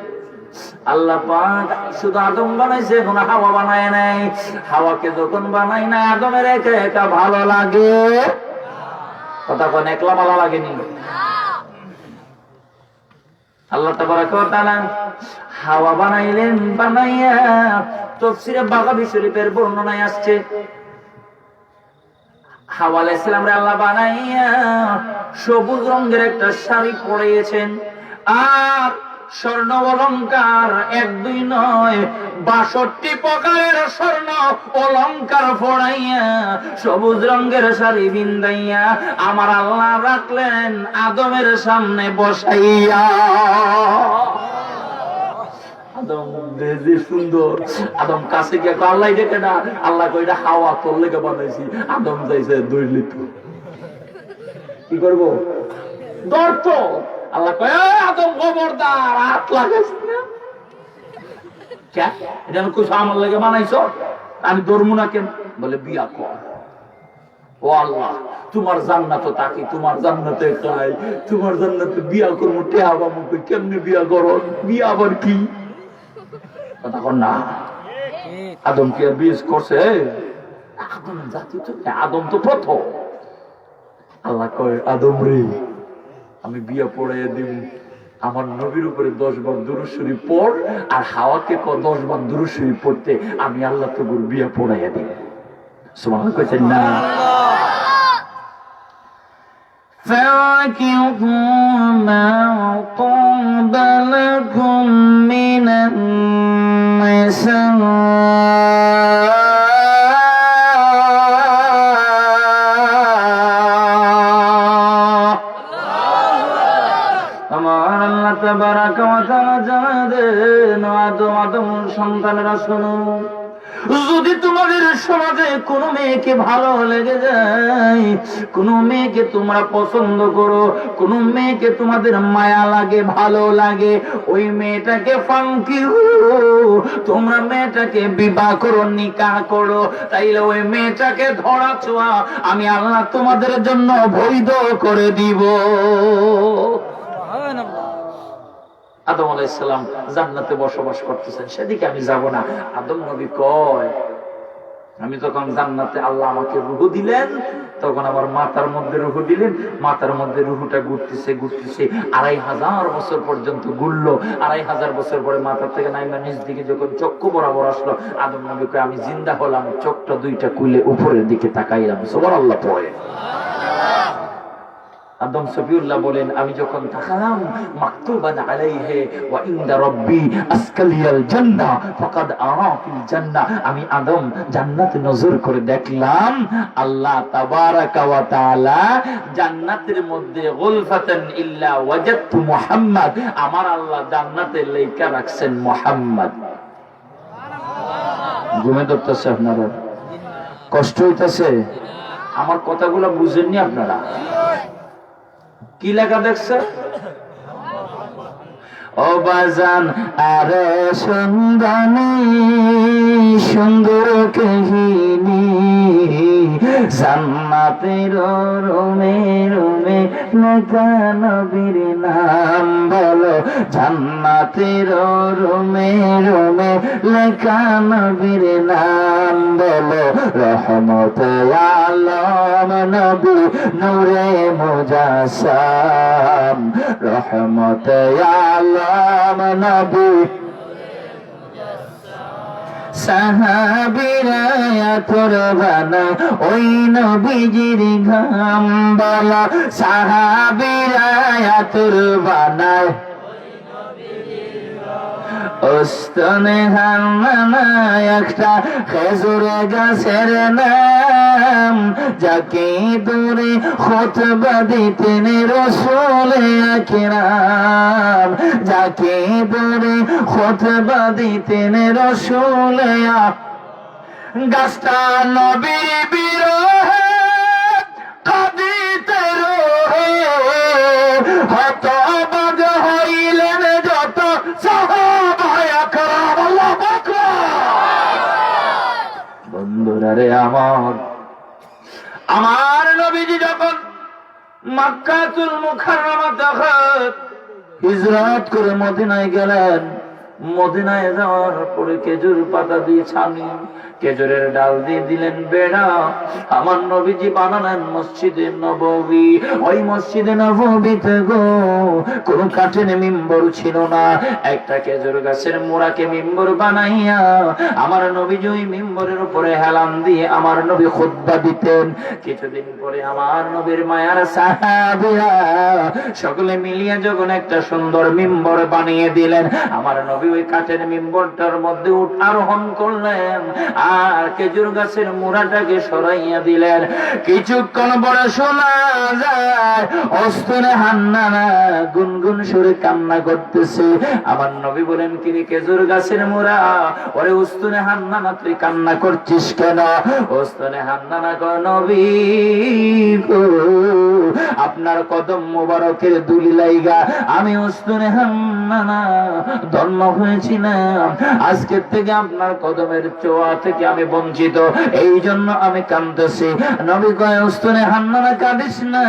আল্লাহ পাক শুধু আদম বানাইছে, এখন হাওয়া বানায় নাই। হাওয়াকে যখন বানায় নাই, আদমের একা একা ভালো লাগে। কথা কন, একলা ভালো লাগেনি? আল্লাহ তাবারাকা ওয়া তাআলা হাওয়া বানাইলেন, বানাইয়া তফসিরে বাগাবী শরীফের বর্ণনায় আসছে, হাওয়া আলাইহিস সালামরে আল্লাহ বানাইয়া সবুজ রঙের একটা শাড়ি পরাইয়েছেন, আর স্বর্ণ অলংকার এক দুই নয়, বাষট্টি প্রকারের স্বর্ণ অলংকার পরাইয়া সবুজ রঙের শাড়ি বিন্দাইয়া আমার আল্লাহ রাখলেন আদমের সামনে বসাইয়া। আদম দেখে যে সুন্দর, আদম কাছে গিয়া কয়, "আল্লাহ, এটা কেডা?" আল্লাহ কয়, "এটা হাওয়া, তোর লেগে বানাইছি।" আদম যাইছে, ধরলি তো কি করবো? ধরতো। আল্লাহ কয়, "এই আদম, খবরদার, হাত লাগাইস না।" "কে? এটা আমি কইছো আমার লেগে বানাইছো, আমি ধরমু না কেন?" বলে, "বিয়া কর।" "ও আল্লাহ, তোমার জান্নাতো থাকি, তোমার জান্নাতে খাই, তোমার জান্নাতে বিয়া করমু, টেহা পামু কই, কেমনে বিয়া করো? বিয়া আবার কি?" কথা কর না। আদম কি আর বিয়ে করছে? আদম জাতি তো, আদম তো প্রথম। আল্লাহ কয়, "আদম রে, আমি বিয়া পড়াইয়া দিমু, আমার নবীর উপরে দশ বার দুরূদ শরীফ পড়, আর হাওয়াকে ক দশ বার দুরূদ শরীফ পড়তে, আমি আল্লাহ তোর বিয়া পড়াইয়া দিমু।" সুবহানাল্লাহ কইছেন না? فانكحوا ما طاب لكم من النساء। আমার আল্লাহ তাবারাকা ওয়া তাআলা জানায় দেন, "ও আদম, আদম সন্তানেরা, শোনো, যদি তোমাদের সমাজে কোনো মেয়েকে ভালো লেগে যায়, কোনো মেয়েকে তোমরা পছন্দ করো, কোনো মেয়েকে তোমাদের মায়া লাগে, ভালো লাগে, ওই মেয়েটাকে ফাঙ্কিহু, তোমরা মেয়েটাকে বিবাহ করো, নিকাহ করো, তাইলে ওই মেয়েটাকে ধরা ছোঁয়া আমি আল্লাহ তোমাদের জন্য বৈধ করে দিব।" আদম আলাইহিস সালাম জান্নাতে বসবাস করতেছেন, সেদিকে আমি যাব না। আদম নবী কয়, আমি যখন জান্নাতে, আল্লাহ আমাকে রুহ দিলেন, তখন আমার মাথার মধ্যে রুহ দিলেন, মাথার মধ্যে রুহটা ঘুরতেছে, ঘুরতেছে, আড়াই হাজার বছর পর্যন্ত ঘুরলো। আড়াই হাজার বছর পরে মাথার থেকে নাইমা নিচ দিকে যখন চক্ষু বরাবর আসলো, আদম নবী কয়, "আমি জিন্দা হলাম, চোখটা দুইটা খুলে উপরের দিকে তাকাইলাম।" সুবহানাল্লাহ পড়ে। আদম সফিউল্লাহ বলেন, "আমি যখন তাকালাম, মাকতুবান আলাইহি ওয়া ইনদা রাব্বি আসকালিয়াল জান্নাহ ফাকাদ আরা ফিল জান্নাহ।" আমি আদম জান্নাতে নজর করে দেখলাম, আল্লাহ তাবারাকা ওয়া তাআলা জান্নাতের মধ্যে গুলফাতান ইল্লা ওয়াজাদতু মুহাম্মদ, আমার আল্লাহ জান্নাতে লেখা রাখছেন মোহাম্মদ। ঘুমে ধরতেছে আপনারা, কষ্ট হইতেছে, আমার কথাগুলো বুঝেননি আপনারা? কি লেখা দেখছে? ও বাজান, আরে সন্ধানী সুন্দর কাহিনী, জান্নাতের রুমে রুমে লেখা নবীর নাম বলো, জান্নাতের রুমে রুমে লেখা নবীর নাম বলো, রহমতে আলম নবী নূরে মুজাসসাম, রহমতে আলম নবী। সাহাবীরা আতর বানায় ওই নবীজির ঘাম বলো, সাহাবীরা আতর বানায়। উস্তনে হান্নানা একটা খেজুর গাছের নাম, যাকে ধরে খুতবা দিতেন রসুল আকরাম, যাকে ধরে খুতবা দিতেন রসুল আক-, গাছটা নবীর বিরহে কাঁদিতে রহে, হতবাক হইলেন যত সাহাবায়ে কেরাম। আল্লাহু আকবার। বন্ধুরা রে আমার, আমার নবীজি যখন মক্কাতুল মুকাররমা তখন হিজরত করে মদিনায় গেলেন। মদিনায় যাওয়ার পরে খেজুর পাতা দিয়ে ছানি, খেজুরের ডাল দিয়ে দিলেন বেড়া। আমার নবীজি বানালেন মসজিদে নববী। ওই মসজিদে নববীতে গো, কোনো কাঠের মিম্বর ছিল না। একটা খেজুর গাছের মুড়াকে মিম্বর বানাইয়া আমার নবীজি ওই মিম্বরের উপরে হেলান দিয়ে আমার নবী খুতবা দিতেন। কিছুদিন পরে আমার নবীর মায়ার সাহাবীরা সকলে মিলিয়া যখন একটা সুন্দর মিম্বর বানিয়ে দিলেন, আমার নবী ওই কাঠের মিম্বরটার মধ্যে উঠ আরোহণ করলেন, আর খেজুর গাছের মুড়াটাকে সরাইয়া দিলেন। কিছুক্ষণ পরে শোনা যায় উস্তুনে হান্নানা গুনগুন সুরে কান্না করতেছে। আমার নবী বলেন, "কিরে খেজুর গাছের মুড়া, ওরে উস্তুনে হান্নানা, তুই কান্না করছিস কেন?" উস্তুনে হান্নানা কয়, "নবী গো, আপনার কদম মোবারকের ধুলি লাইগা আমি উস্তুনে হান্নানা ধন্য হয়েছিলাম। আজকের থেকে আপনার কদমের ছোঁয়া থেকে আমি বঞ্চিত, এই জন্য আমি কাঁদতেছি।" নবী কয়, "উস্তুনে হান্নানা, কাঁদিস না,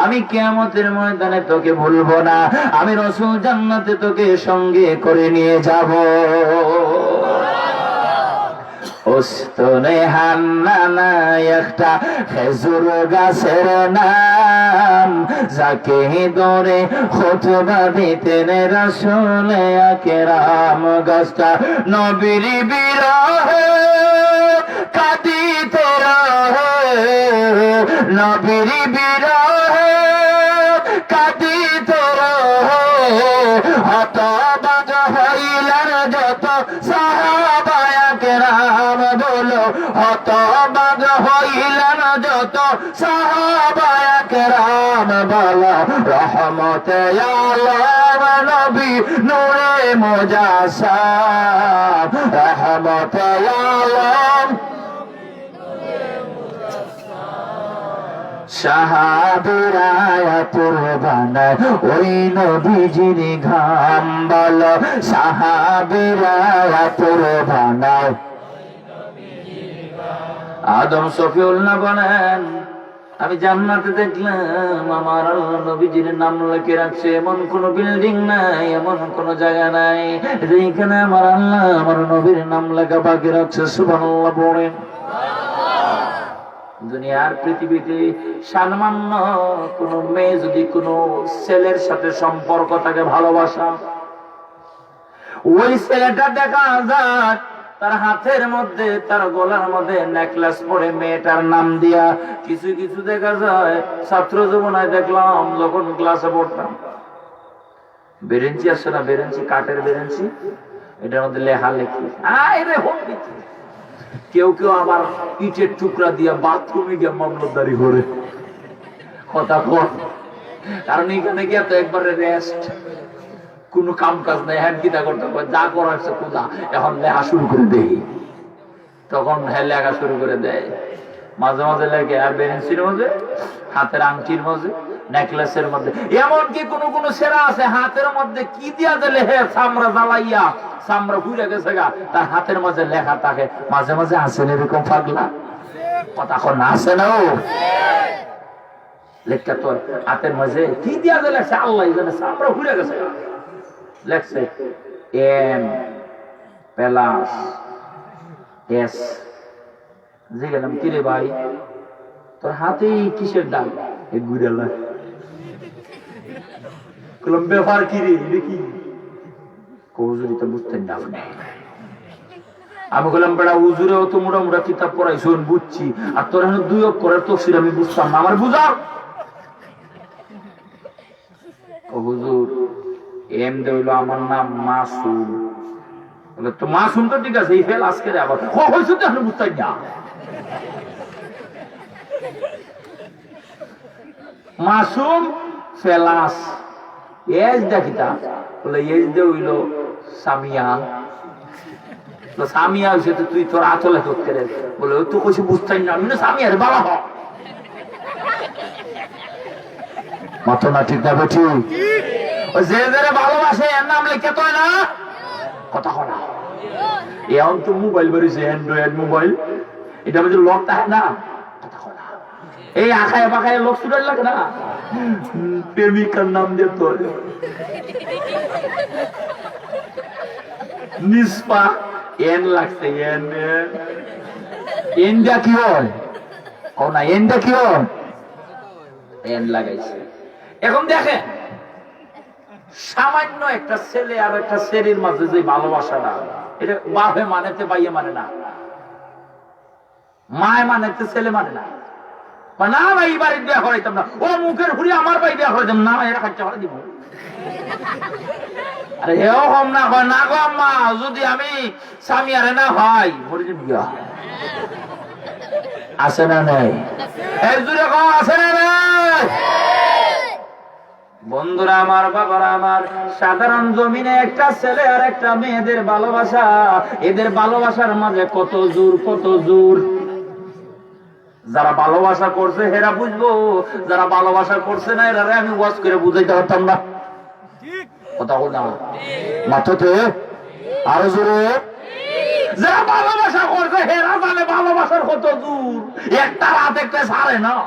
আমি কিয়ামতের ময়দানে তোকে ভুলবো না, আমি রসুল জান্নাতে তোকে সঙ্গে করে নিয়ে যাব।" উস্তুনে হান্নানা একটা খেজুর গাছের নাম, যাকে ধরে খুতবা দিতেন রাসূলে আকরাম। গাছটা নবীর বিরহে কাঁদিতে রহে, নবীর বিরহে কাঁদিতে রহে। হতবাক হইলেন যত সাহাবায়ে কেরাম, বলো, হতবাক হইলেন যত সাহাবায়ে কেরাম, বলো, রহমতে আলম নবী নূরে মুজাসসাম, রহমতে আলম। সাহাবীরা আতর বানায় ওই নবীজির ঘাম, বলো, সাহাবীরা আতর বানায়। আদম শফিউল্লাহ বলেন, "আমি জান্নাতে দেখলাম আমার আল্লাহ নবীজির নাম লেখে রাখছে, এমন কোনো বিল্ডিং নাই, এমন কোনো জায়গা নাই যেখানে আমার আল্লাহ আমার নবীর নাম লেখা বাকি রাখছে।" সুবহানাল্লাহ পড়েন। দুনিয়ার পৃথিবীতে সামান্য কোনো মেয়ে যদি কোনো ছেলের সাথে সম্পর্ক থাকে, ভালোবাসা, ওই ছেলেটা দেখা যায় তার হাতের মধ্যে, তার গলার মধ্যে নেকলেস পরে মেয়েটার নাম দিয়া। কিছু কিছু দেখা যায়, ছাত্র জীবনে দেখলাম যখন ক্লাসে পড়তাম, বেরেন্সি আছে না, বেরেন্সি, কাঠের বেরেন্সি, এটার মধ্যে লেখা লেখি, আয় রে হোক। কেউ কেউ আবার ইটের টুকরা দিয়া বাথরুমে গিয়া মামলাদারি করে। কথা কর, কারণ এখানে গিয়া তো একবারে রেস্ট, কোনো কাম কাজ নাই। হ্যাঁ, কিতা করতে হবে, যা করার সে খোদা, এখন লেখা শুরু করে দেই। তখন হ্যাঁ লেখা শুরু করে দেয়, মাঝে মাঝে লেখে, আর বেরেন্সির মধ্যে, হাতের আংটির মধ্যে, নেকলেসের মধ্যে, এমনকি কোনো কোনো ছেলে আছে হাতের মধ্যে কি দিয়া দিলে হে চামড়া জ্বালাইয়া চামড়া পুড়ে গেছে গা, তার হাতের মাঝে লেখা থাকে। মাঝে মাঝে আছে না এরকম পাগলা? কথা কর না, আছে না? ও লেখা তোর হাতের মাঝে কি দিয়া দিলে সে আল্লাহ জানে, চামড়া পুড়ে গেছে গা। লেখছে এম প্লাস এস। জিজ্ঞাসা করলাম, "কিরে ভাই, তোর হাতে এই কিসের দাগ?" এ গুড়ালা। বললাম, "ব্যাপার কি রে, এটা কি?" কয়, "হুজুর, এটা বুঝতেন না আপনি।" আমি বললাম, "বেটা, হুজুরে অত মোটা মোটা কিতাব পড়াইছইন, বুঝছি, আর তোর এখন দুই অক্ষরের তফসির আমি বুঝতাম না, আমার বুঝাও।" ও হুজুর, এমডি অইলো আমার নাম মাসুম। বলে, "তো মাসুম তো ঠিক আছে, এই ফেল আজকে রে আবার।" ও, হইছে তো, এখন বুঝতাই না। মাসুম ফেলাস। এস দা কিতা? বলে, "এস দা অইলো সামিয়া।" তো সামিয়া হইছে তো তুই তোর আচলে ধরতে রে। বলে, "ওই তো কইছি বুঝতাই না, আমি না সামিয়া রে বাবা হ।" মাতো না, ঠিক না বেঠিক? ওই যে যারে ভালোবাসে এর নাম লেখে তো না, কথা কয় না। এখন তো মোবাইল বেরিয়েছে, অ্যান্ড্রয়েড মোবাইল, এটা মধ্যে লক থাকে না, কথা কয় না। এই আখায় বাখায় লক ছুটার লাগে না, প্রেমিকার নাম দিয়ে তো নিষ্পা এন লাগছে, এন, এন। এনটা কি হয়? কও না, এনটা কি হয়? এন লাগাইছে। এখন দেখেন, সামান্য একটা ছেলে আর একটা ছেলের মাঝে যে ভালোবাসাটা, এটা বাপে মানে তে বাইয়ে মানে না। মায় মানে তো ছেলে মানে না। বা না ভাই, এই বাড়ির বিয়া করাইতাম না। ও মুখের হুড়ি আমার ভাই বিয়া করাইতাম না, এরা খরচা করে দিব। আরে, হেও কম না কয়, "না গো আম্মা, যদি আমি সামিয়ারে না পাই, মরি যাইমু গিয়া।" আছে না নাই? এ জুরে কও, আছে না নাই? বন্ধুরা আমার, বাবারা আমার, সাধারণ জমিনে একটা ছেলে আর একটা মেয়েদের ভালোবাসা, এদের ভালোবাসার মাঝে কত জোর, কত জোর। যারা ভালোবাসা করছে, হেরা বুঝবো, যারা ভালোবাসা করছে না, এরারে আমি ওয়াজ করে বুঝাইতে পারতাম না। কথা কও না। মাথা তো আরো জোরে। যারা ভালোবাসা করছে, হেরা জানে ভালোবাসার কত জোর। একটা রাত একটা ছাড়ে না।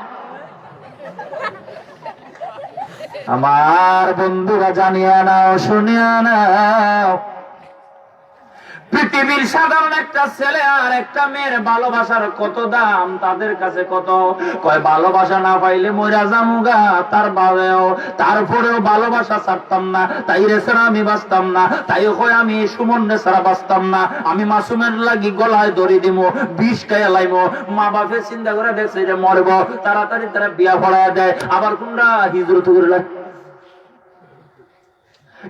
আমার বন্ধুরা, জানিয়া নাও, শুনিয়া নাও, পৃথিবীর সাধারণ একটা ছেলে আর একটা মেয়ের ভালোবাসার কত দাম, তাদের কাছে কত। কয়, "ভালোবাসা না পাইলে মইরা যামুগা, তার বাদেও, তারপরেও ভালোবাসা ছাড়তাম না, তাইরে ছাড়া আমি বাঁচতাম না।" তাই কয়, "আমি এই সুমনরে ছাড়া বাঁচতাম না, আমি মাসুমের লাগি গলায় দড়ি দিমু, বিষ খাইয়া লাইমু।" মা বাপে চিন্তা করে দেখছে যে মরবো, তাড়াতাড়ি তারা বিয়া পড়ায় দেয়, আবার কোনটা হিজরত করে লাগে।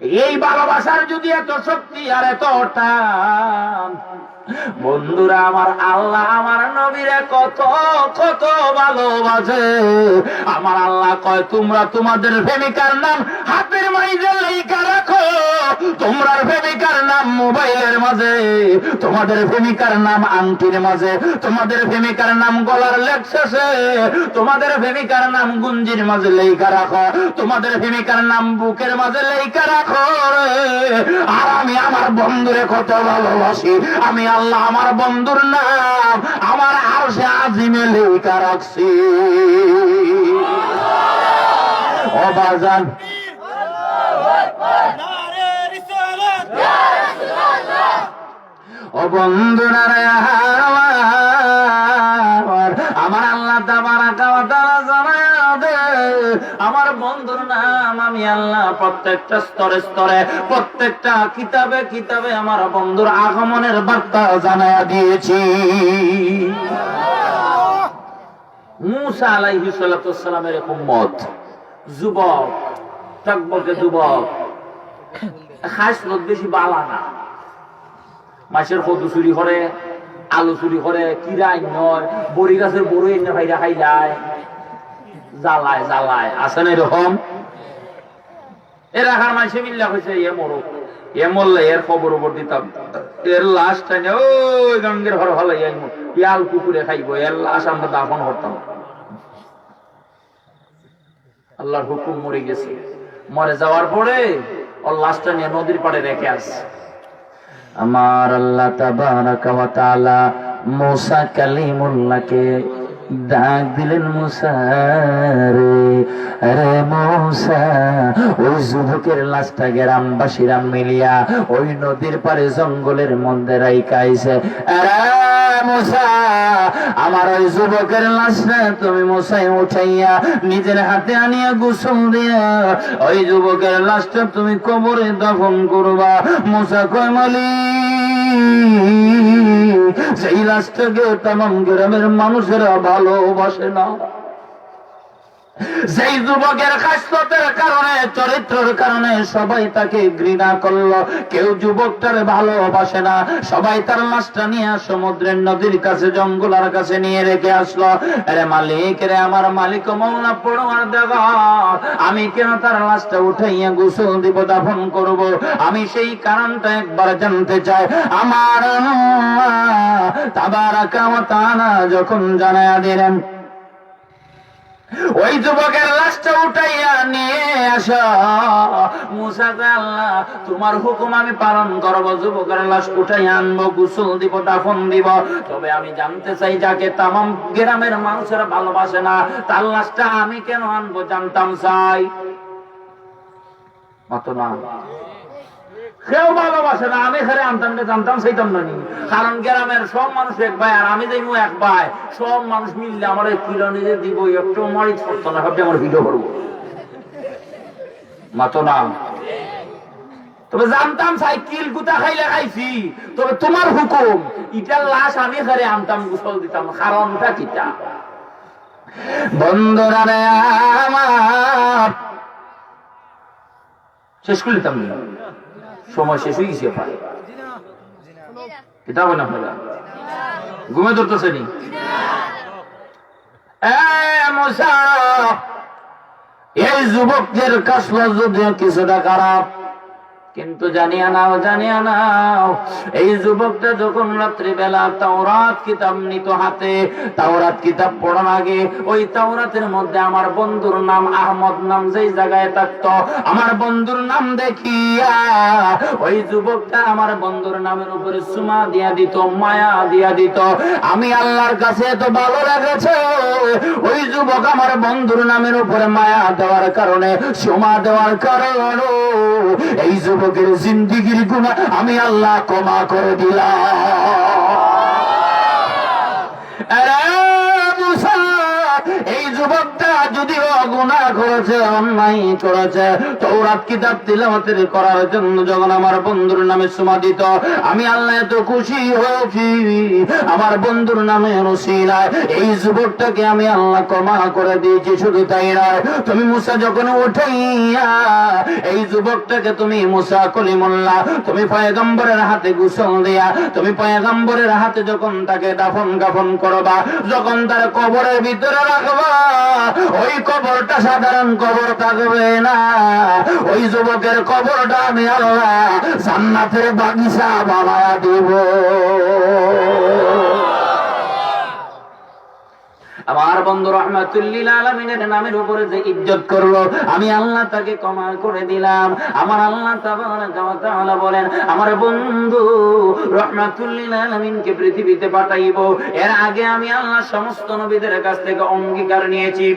এই ভালোবাসার যদি এত শক্তি আর এত টান, বন্ধুরা আমার, আল্লাহ আমার নবীরে কত, কত ভালোবাসে। আমার আল্লাহ কয়, "তোমরা তোমাদের প্রেমিকার নাম হাতের মাঝে লেখা রাখো, তোমরা প্রেমিকার নাম মোবাইলের মাঝে, তোমাদের প্রেমিকার নাম আংটির মাঝে, তোমাদের প্রেমিকার নাম গলার লেক শেষে, তোমাদের প্রেমিকার নাম গুঞ্জির মাঝে লেখা রাখো, তোমাদের প্রেমিকার নাম বুকের মাঝে লেখা রাখো রে।" আর আমি আমার বন্ধুরে কত ভালোবাসি, আমি আল্লাহ আমার বন্ধুর নাম আমার আরশে আজিমে লেখা রাখছি। ও বাজান, ও বন্ধুরা রে আমার, আমার আল্লাহ তাবারাকা ওয়া তাআলা জানায়া দে, আমার বন্ধুর নাম আমি আল্লাহ প্রত্যেকটা স্তরে স্তরে, প্রত্যেকটা কিতাবে কিতাবে আমার বন্ধুর আগমনের বার্তা জানায়া দিয়েছি। মুসা আলাইহিস সালাতু ওয়াস সালামের এক উম্মত, যুবক, টকবকে যুবক, খাসলত বেশি বালা না। মাছের কদু চুরি করে, আলু চুরি করে, কিরা আইন নয়, বড়ি গাছের বড়ি আইন ফাইরা খাইলায়, জ্বালায়, জ্বালায়, আছে না এরকম? এর আখার মাঝে মিল্লা কইছে, "এ মরুক, এ মরলে এর কবর উপর দিতাম, এর লাশ টানে ওই গঙ্গের হর হলাই আইমু, ইয়াল কুকুরে খাইবো, এর লাশ আমরা দাফন করতাম।" আল্লাহর হুকুম, মরে গেছে। মরে যাওয়ার পরে ওর লাশটা নিয়ে নদীর পাড়ে রেখে আসছে। আমার আল্লাহ তাবারাকা ওয়া তাআলা মুসা কালিমুল্লাহকে ডাক দিলেন, "মুসা রে, আরে মুসা।" ওই যুবকের লাশটা গ্রামবাসীরা মিলিয়া ওই নদীর পাড়ে জঙ্গলের মধ্যে রাইখা আইছে। "আরে মুসা, আমার ওই যুবকের লাশটা তুমি মুসায় উঠাইয়া নিজের হাতে আনিয়া গোসল দিয়া ওই যুবকের লাশটা তুমি কবরে দাফন করবা।" মুসা কয়, "মালিক, সেই লাশটাকে তামাম গ্রামের মানুষেরা ভালোবাসে না।" যেই যুবকের খাসলতের কারণে, চরিত্রর কারণে সবাই তাকে ঘৃণা করলো, কেউ যুবকটারে ভালোবাসে না, সবাই তার লাশটা নিয়ে সমুদ্রের নদীর কাছে, জঙ্গলার কাছে নিয়ে রেখে আসলো। আরে মালিক রে, আমার মালিক ও মওলা পরওয়ারদিগার, আমি কেন তার লাশটা উঠাইয়া গোসল দিব, দাফন করব? আমি সেই কারণটা একবার জানতে চাই। আমার আল্লাহ তাবারাকা ওয়া তাআলা যখন জানায়া দিলেন, ওই যুবকের লাশটা উঠাইয়া নিয়ে আসো। মুসা কয়, "আল্লাহ, তোমার হুকুম আমি পালন করব, যুবকের লাশ উঠাইয়া আনবো, গোসল দিব, দাফন দিব। তবে আমি জানতে চাই, যাকে তামাম গ্রামের মানুষেরা ভালোবাসে না, তার লাশটা আমি কেন আনবো, জানতাম চাই।" মাতো না। কেউ ভালোবাসে না, আমি খালি আনতাম না, জানতাম চাইতাম না নি। কারণ গ্রামের সব মানুষ এক ভাই, আর আমি যাইমু এক ভাই, সব মানুষ মিললে আমার এই কিলো নিজে দিব, একটু মারি ছড়তো না, সবটা আমার ভিডিও করবো। মাতো না। তবে জানতাম সাইকেল গুতা খাইলে খাইছি, তবে তোমার হুকুম, ইটার লাশ আমি খালি আনতাম, গোসল দিতাম, কারণটা কিতা? বন্ধুরা রে আমার, শেষ করে দিতাম না। সময় শেষ অই গেছে প্রায়। কিতা বলেন আপনারা? ঘুমে ধরতেছে নি? এ মুসা, এই যুবকের খাসলত যদিও কিছুটা খারাপ, কিন্তু জানিয়া নাও, জানিয়া নাও, এই যুবকটা যখন রাত্রিবেলা তাওরাত কিতাব নিত হাতে, তাওরাত কিতাব পড়ার আগে ওই তাওরাতের মধ্যে আমার বন্ধুর নাম, আহমদ নাম যেই জায়গায় থাকতো, আমার বন্ধুর নাম দেখিয়া ওই যুবকটা আমার বন্ধুর নামের উপরে চুমা দিয়া দিত, মায়া দিয়া দিত। আমি আল্লাহর কাছে এত ভালো লেগেছে, ওই যুবক আমার বন্ধুর নামের উপরে মায়া দেওয়ার কারণে, চুমা দেওয়ার কারণে এই যুবকের জিন্দেগির গুনাহ আমি আল্লাহ ক্ষমা করে দিলাম। আরে মুসা, এই যুবকটা যদিও গুনাহ করেছে, অন্যায় করেছে, তৌরাত কিতাব তিলাওয়াতের করার জন্য যখন আমার বন্ধুর নামে চুমা দিত, আমি আল্লাহ এত খুশি হয়েছি, আমার বন্ধুর নামে উসিলায় এই যুবকটাকে আমি আল্লাহ ক্ষমা করে দিয়েছি। শুধু তাই নয়, তুমি মুসা যখন উঠাইয়া এই যুবকটাকে তুমি মুসা কলিমুল্লাহ, তুমি পয়গম্বরের হাতে গোসল দিয়া, তুমি পয়গম্বরের হাতে যখন তাকে দাফন কাফন করবা, যখন তার কবরের ভিতরে রাখবা, ওই কবরটা সাধারণ কবর থাকবে না, ওই যুবকের কবরটা আমি আল্লাহ জান্নাতের বাগিচা বানায়া দিব। আমার বন্ধু রহমাতুল্লিল আলামিনের নামের উপরে যে ইজ্জত করলো, আমি আল্লাহ তাকে ক্ষমা করে দিলাম। আমার আল্লাহ তাবারাকা ওয়া তাআলা বলেন, আমার বন্ধু রহমাতুল্লিল আলামিনকে পৃথিবীতে পাঠাইব। এর আগে আমি আল্লাহ সমস্ত নবীদের কাছ থেকে অঙ্গীকার নিয়েছি।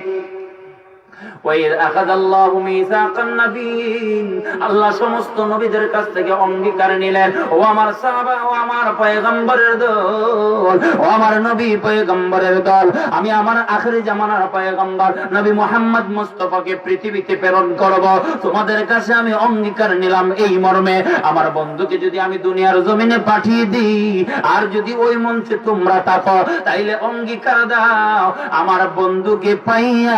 وإذ أخذ الله ميثاق النبيين, আল্লাহ সমস্ত নবীদের কাছ থেকে অঙ্গীকার নিলেন, ও আমার সাহাবা, ও আমার পয়গম্বরের দল, ও আমার নবী পয়গম্বরের দল, আমি আমার আখেরি জামানার পয়গম্বর নবী মুহাম্মদ মুস্তফাকে পৃথিবীতে প্রেরণ করব। তোমাদের কাছে আমি অঙ্গীকার নিলাম এই মর্মে, আমার বন্ধুকে যদি আমি দুনিয়ার জমিনে পাঠিয়ে দিই, আর যদি ওই মঞ্চে তোমরা থাকো, তাইলে অঙ্গীকার দাও, আমার বন্ধুকে পাইয়া,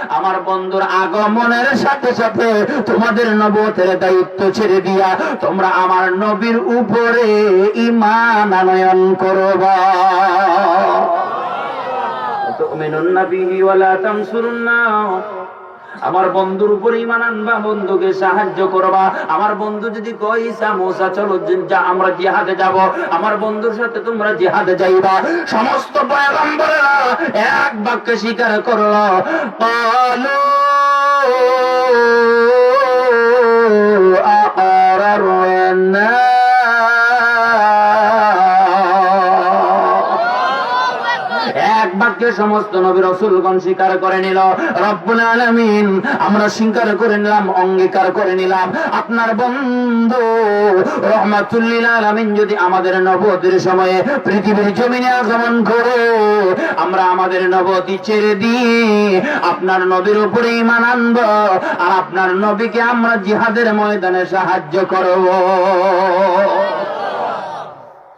আমার বন্ধুর আগমনের সাথে সাথে তোমাদের নবুয়তের দায়িত্ব ছেড়ে দিয়া তোমরা আমার নবীর উপরে ঈমান আনয়ন করবা। তুমিনুন্না বিহি ওয়ালা তানসুরুন্না, আমার বন্ধুর উপরে ঈমান আনবা, বন্ধুকে সাহায্য করবা। আমার বন্ধু যদি কয়, "ঈসা, মুসা, চলো জি-, যা, আমরা জিহাদে যাব," আমার বন্ধুর সাথে তোমরা জিহাদে যাইবা। সমস্ত পয়গম্বরেরা এক বাক্যে স্বীকার করলো, قالوا أقررنا। এক বাক্যে সমস্ত নবী রসুলগণ স্বীকার করে নিল, রব্বুল আলামিন, আমরা স্বীকার করে নিলাম, অঙ্গীকার করে নিলাম, আপনার বন্ধু রহমাতুল্লিল আলামিন যদি আমাদের নবুয়তের সময়ে পৃথিবীর জমিনে আগমন করে, আমরা আমাদের নবুয়তি ছেড়ে দিয়ে আপনার নবীর উপরে ঈমান আনব, আর আপনার নবীকে আমরা জিহাদের ময়দানে সাহায্য করব।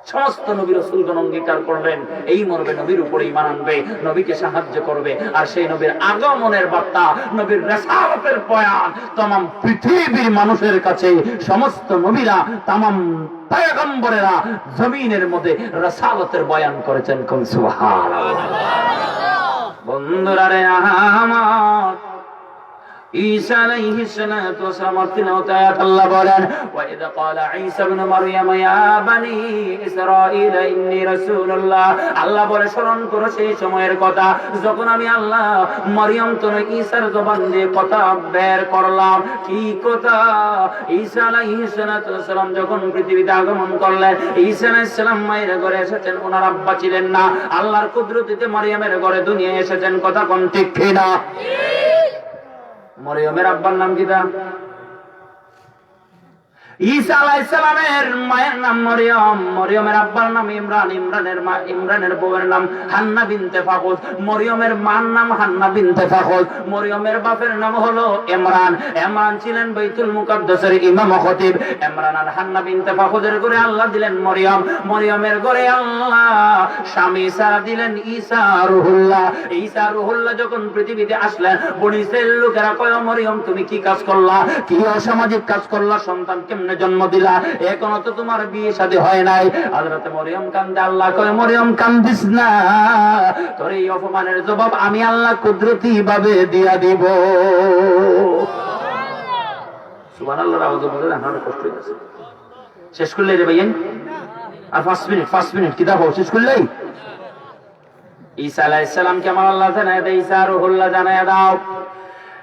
সমস্ত নবী রসুলগণ অঙ্গীকার করলেন, এই মর্মে নবীর উপরে ঈমান আনবে, নবীকে সাহায্য করবে। আর সেই নবীর আগমনের বার্তা, নবীর রেসালতের বয়ান তামাম পৃথিবীর মানুষের কাছে, সমস্ত নবীরা, তামাম পয়গম্বরেরা জমিনের মধ্যে রেসালতের বয়ান করেছেন। কোন সুবহানাল্লাহ। বন্ধুরা রে আমার, ঈসা আলাইহিস সালাতু ওয়াস সালাম তিলাওয়াতে আয়াত আল্লাহ বলেন, "ওয়া ইয ক্বালা ঈসা ইবনু মারইয়াম ইয়া বানি ইসরাঈল ইন্নী রাসূলুল্লাহ।" আল্লাহ বলে, স্মরণ করো সেই সময়ের কথা, যখন আমি আল্লাহ মরিয়ম তনু ঈসার জবান দিয়ে কথা বের করলাম। কি কথা? ঈসা আলাইহিস সালাতু ওয়াস সালাম যখন পৃথিবীতে আগমন করলেন, ঈসা আলাইহিস সালাম মায়ের ঘরে এসেছেন, ওনার আব্বা ছিলেন না। আল্লাহর কুদরতিতে মরিয়মের ঘরে দুনিয়ায় এসেছেন। কথা কোন ঠিক কি না? মরিয়মের আব্বার নাম কিতা? ঈসা আলাইহিস সালামের মায়ের নাম মরিয়ম, মরিয়মের আব্বার নাম ইমরান, ইমরানের মা, ইমরানের বউয়ের নাম হান্না বিনতে ফাকুস, মরিয়মের মার নাম হান্না বিনতে ফাকুস, মরিয়মের বাপের নাম হলো ইমরান। ইমরান ছিলেন বাইতুল মুকাদ্দাসের ইমাম ও খতিব। ইমরান আর হান্না বিনতে ফাকুসের ঘরে আল্লাহ দিলেন মরিয়ম, মরিয়মের ঘরে আল্লাহ স্বামী ছাড়া দিলেন ঈসা রুহুল্লাহ। ঈসা রুহুল্লাহ যখন পৃথিবীতে আসলেন, বনি ইসরাইল লোকেরা কয়, "ও মরিয়ম, তুমি কি কাজ করলা? কি অসামাজিক কাজ করলা? সন্তান কেমনে জন্ম দিলা, এখনো তো তোমার বিয়ে শাদী হয় নাই। হযরতে মরিয়ম কান্দে, আল্লাহ কয়, "মরিয়ম, কান্দিস না, তোর এই অপমানের জবাব আমি আল্লাহ কুদরতি ভাবে দিয়া দিব।" সুবহানাল্লাহ, আওয়াজ বলে না, আমার কষ্ট হইতেছে। শেষ করলে রে ভাইয়ান, আর পাঁচ মিনিট, পাঁচ মিনিট, কিতা হো, শেষ করলেই? ঈসা আলাইহিস সালামকে আমার আল্লাহ জানায় দেয়, "ঈসা রুহুল্লাহ জানায় দাও।"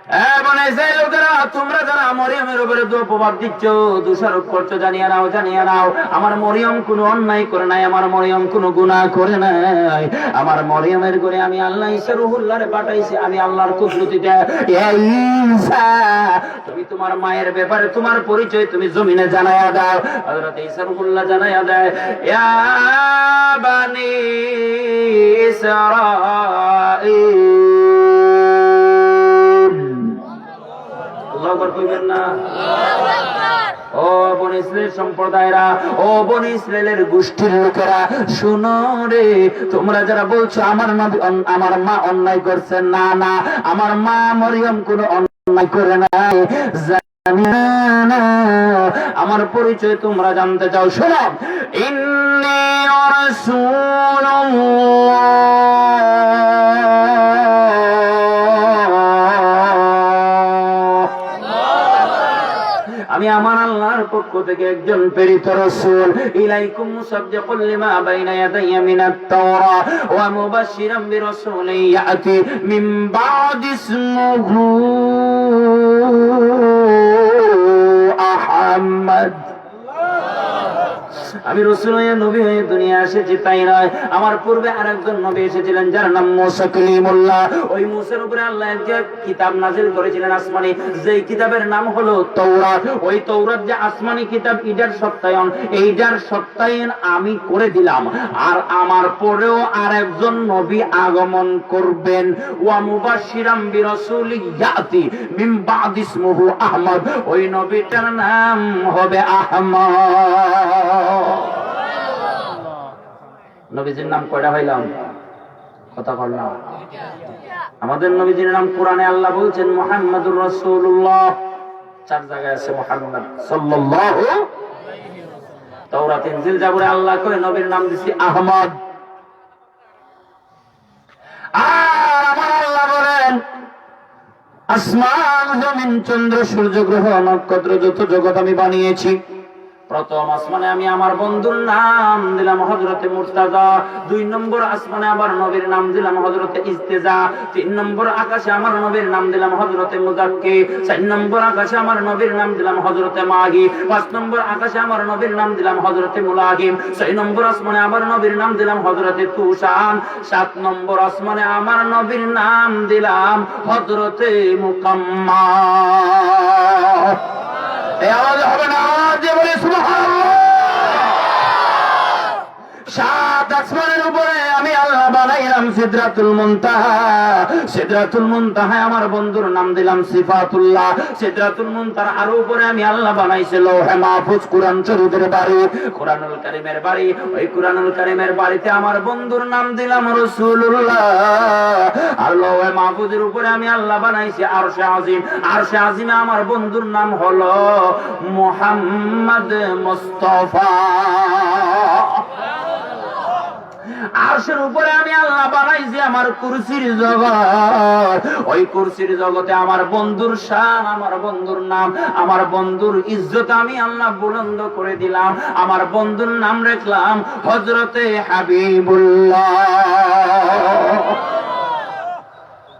এ বনি ইসরাইল লোকেরা, তোমরা যারা মরিয়মের উপরে দু অপবাদ দিচ্ছ, দোষারোপ করছো, জানিয়ে নাও, জানিয়ে নাও, আমার মরিয়ম কোনো অন্যায় করে নাই, আমার মরিয়ম কোনো গুনাহ করে নাই। আমার মরিয়মের ঘরে আমি আল্লাহ ঈসা রুহুল্লাহরে পাঠাইছি, আমি আল্লাহর কুদরতিতে। এ ঈসা, তুমি তোমার মায়ের ব্যাপারে তোমার পরিচয় তুমি জমিনে জানাইয়া দাও। হযরত ঈসা রুহুল্লাহ জানাইয়া দেয়, ইয়া বানি ইসরাইল। আল্লাহু আকবার কইবেন না? ও বনি ইসরাইল সম্প্রদায়রা, ও বনি ইসরাইলের গোষ্ঠীর লোকেরা, শুনো রে, তোমরা যারা বলছো আমার নবী অন-, আমার মা অন্যায় করছে, না, না, আমার মা মরিয়ম কোনো অন্যায় করে নাই। জানি না, আমার পরিচয় তোমরা জানতে চাও, শোনো। ইন্নি রাসূলুল্লাহ। আমি আমার আল্লাহর পক্ষ থেকে একজন প্রেরিত রাসূল। ইলাইকুম মুসাদ্দিকুল লিমা বাইনা ইয়াদাইয়া মিনাত তাওরা ওয়া মুবাশশিরাম বিরাসূলিন ইয়াতি মিন বাদি ইসমুহু আহমদ। আমি রসুল হয়ে নবী হয়ে দুনিয়া এসেছি, তাই নয়, আমার পূর্বে আরেকজন নবী এসেছিলেন, যার নাম মুসা কলিমুল্লাহ। ওই মুসার উপরে আল্লাহ একটা কিতাব নাজিল করেছিলেন আসমানি, যেই কিতাবের নাম হলো তৌরাত। ওই তৌরাত যে আসমানি কিতাব, ইটার সত্যায়ন, এইটার সত্যায়ন আমি করে দিলাম। আর আমার পরেও আরেকজন নবী আগমন করবেন। ওয়া মুবাশশিরাম বিরাসূলিন ইয়াতি মিন বাদি ইসমুহু আহমদ। ওই নবীটার নাম হবে আহমদ। নবীজির নাম কয়টা হইলাম? কথা বল না। আমাদের নবীজির নাম কোরআনে আল্লাহ বলছেন মুহাম্মাদুর রাসূলুল্লাহ, চার জায়গায় আছে মুহাম্মদ সাল্লাল্লাহু। তাওরাত, ইনজিল, জাবুরে আল্লাহ কয় নবীর নাম দিছি আহমদ। আর আমার আল্লাহ বলেন, আসমান, জমিন, চন্দ্র, সূর্য, গ্রহ, নক্ষত্র, যত জগৎ আমি বানিয়েছি, প্রথম আসমানে আমি আমার বন্ধুর নাম দিলাম হযরতে মুর্তাজা, দুই নম্বর আসমানে আবার নবীর নাম দিলাম হযরতে ইস্তেজা, তিন নম্বর আকাশে আমার নবীর নাম দিলাম হযরতে মুজাক্কি, চার নম্বর আকাশে আমার নবীর নাম দিলাম হযরতে মাহি, পাঁচ নম্বর আকাশে আমার নবীর নাম দিলাম হযরতে মুলাহিম, ছয় নম্বর আসমানে আমার নবীর নাম দিলাম হযরতে তুশান, সাত নম্বর আসমানে আমার নবীর নাম দিলাম হযরতে মুকাম্মা। এই আওয়াজ হবে না, যে বলে সুবহানাল্লাহ। সাত আসমানের উপরে আমি আল্লাহ বানাইলাম সিদরাতুল মুনতাহা। সিদরাতুল মুনতাহায় আমার বন্ধুর নাম দিলাম সিফাতুল্লাহ। সিদরাতুল মুনতাহার আরো উপরে আমি আল্লাহ বানাইছি লৌহে মাহফুজ, কোরআন শরীফের বাড়ি, কোরআনুল কারীমের বাড়ি। ওই কোরআনুল কারীমের বাড়িতে আমার বন্ধুর নাম দিলাম রাসূলুল্লাহ। আর লৌহে মাহফুজের উপরে আমি আল্লাহ বানাইছি আরশে আজিম। আরশে আজিমে আমার বন্ধুর নাম হলো মুহাম্মদ মুস্তাফা। আরশের উপরে আমি আল্লাহ বানাইছি আমার কুরসির জগৎ। ওই কুরসির জগতে আমার বন্ধুর শান, আমার বন্ধুর নাম, আমার বন্ধুর ইজ্জত আমি আল্লাহ বুলন্দ করে দিলাম। আমার বন্ধুর নাম রাখলাম হযরতে হাবিবুল্লাহ।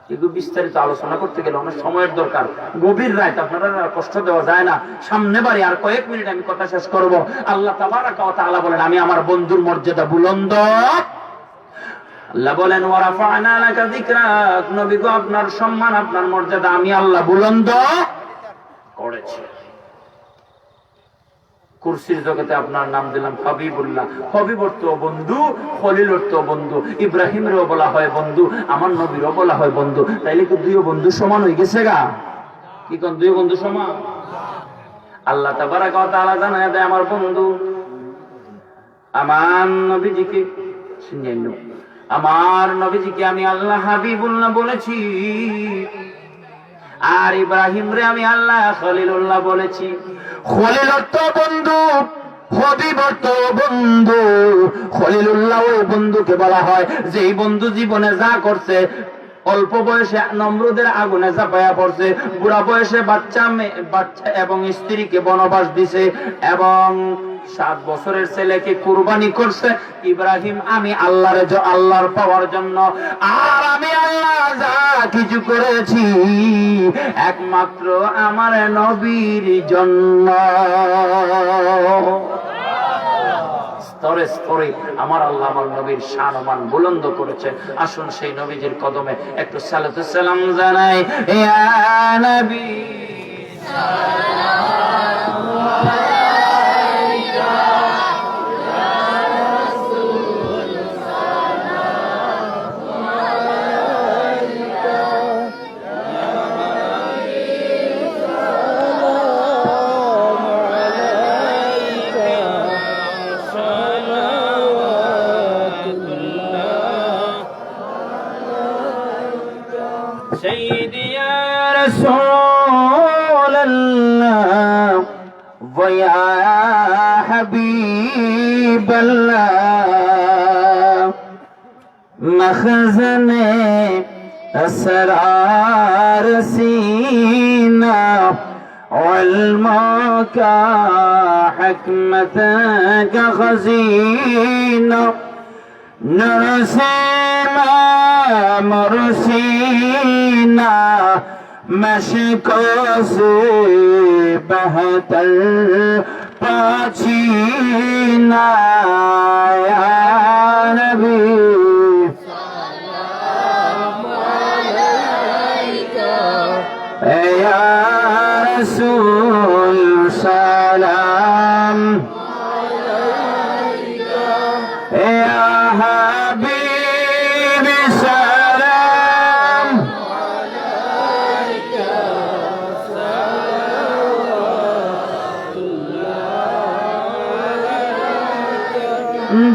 এগুলো বিস্তারিত আলোচনা করতে গেলে অনেক সময়ের দরকার। গভীর রাত, আপনারা আর কষ্ট দেওয়া যায় না। সামনে বারে আর কয়েক মিনিট আমি কথা শেষ করব। আল্লাহ তাবারাকা ওয়া তাআলা বলেন, "আমি আমার বন্ধুর মর্যাদা বুলন্দ।" আল্লাহ বলেন, "ওয়া রাফা'না লাকা যিকরাক।" নবী গো, আপনার সম্মান, আপনার মর্যাদা আমি আল্লাহ বুলন্দ করেছি। কুরসির জগতে আপনার নাম দিলাম হাবিবুল্লাহ। হাবিব অর্থ বন্ধু, খলিল অর্থ বন্ধু। ইব্রাহিমরেও বলা হয় বন্ধু, আমার নবীরও বলা হয় বন্ধু। তাইলে কি দুইও বন্ধু সমান হয়ে গেছে গা? কি কোন দুইও বন্ধু সমান? আল্লাহ তাবারাকা ওয়া তাআলা জানায় দেয়, আমার বন্ধু, আমার নবীজিকে, শুনিয়া নিও, আমার নবীজিকে আমি আল্লাহ হাবিবুল্লাহ বলেছি। আর ইব্রাহিমরে আমি আল্লাহ খলিলুল্লাহ বলেছি। খলিল অর্থ বন্ধু, হবিব অর্থ বন্ধু। খলিলুল্লাহ ওই বন্ধুকে বলা হয়, যেই বন্ধু জীবনে যা করছে, অল্প বয়সে নমরুদের আগুনে ঝাঁপাইয়া পড়ছে, বুড়া বয়সে বাচ্চা মে-, বাচ্চা এবং স্ত্রীকে বনবাস দিছে, এবং সাত বছরের ছেলেকে কুরবানি করছে। ইব্রাহিম, আমি আল্লাহর জ-, আল্লাহর পাওয়ার জন্য, আর আমি আল্লাহ যা কিছু করেছি একমাত্র আমার নবীর জন্য। স্তরে স্তরে আমার আল্লাহ আমার নবীর শান ও মান বুলন্দ করেছেন। আসুন সেই নবীজির কদমে একটু সালাতু সালাম জানাই। ইয়া নবী سيدي يا رسول الله ويا حبيب الله، مخزن اسرار سينا، علمك حكمتك خزينة، نرسم مرسينا، مشک سے بہتر پاچینا، یا نبی۔ یا رسول سلام، یا حبیب سلام۔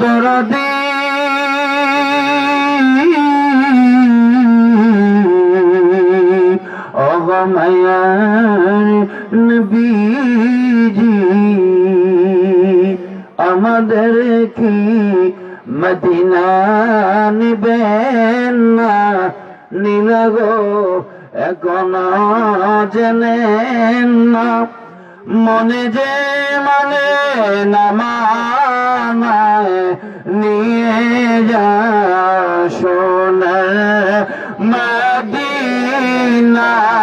দরদি ওগো মায়ার নবীজি, আমাদের কি মদিনা নিবেন না? নিল গো এখনো জেনেন না, মনে যে মানে না মানায়, নিয়ে যা সোনার মদিনায়।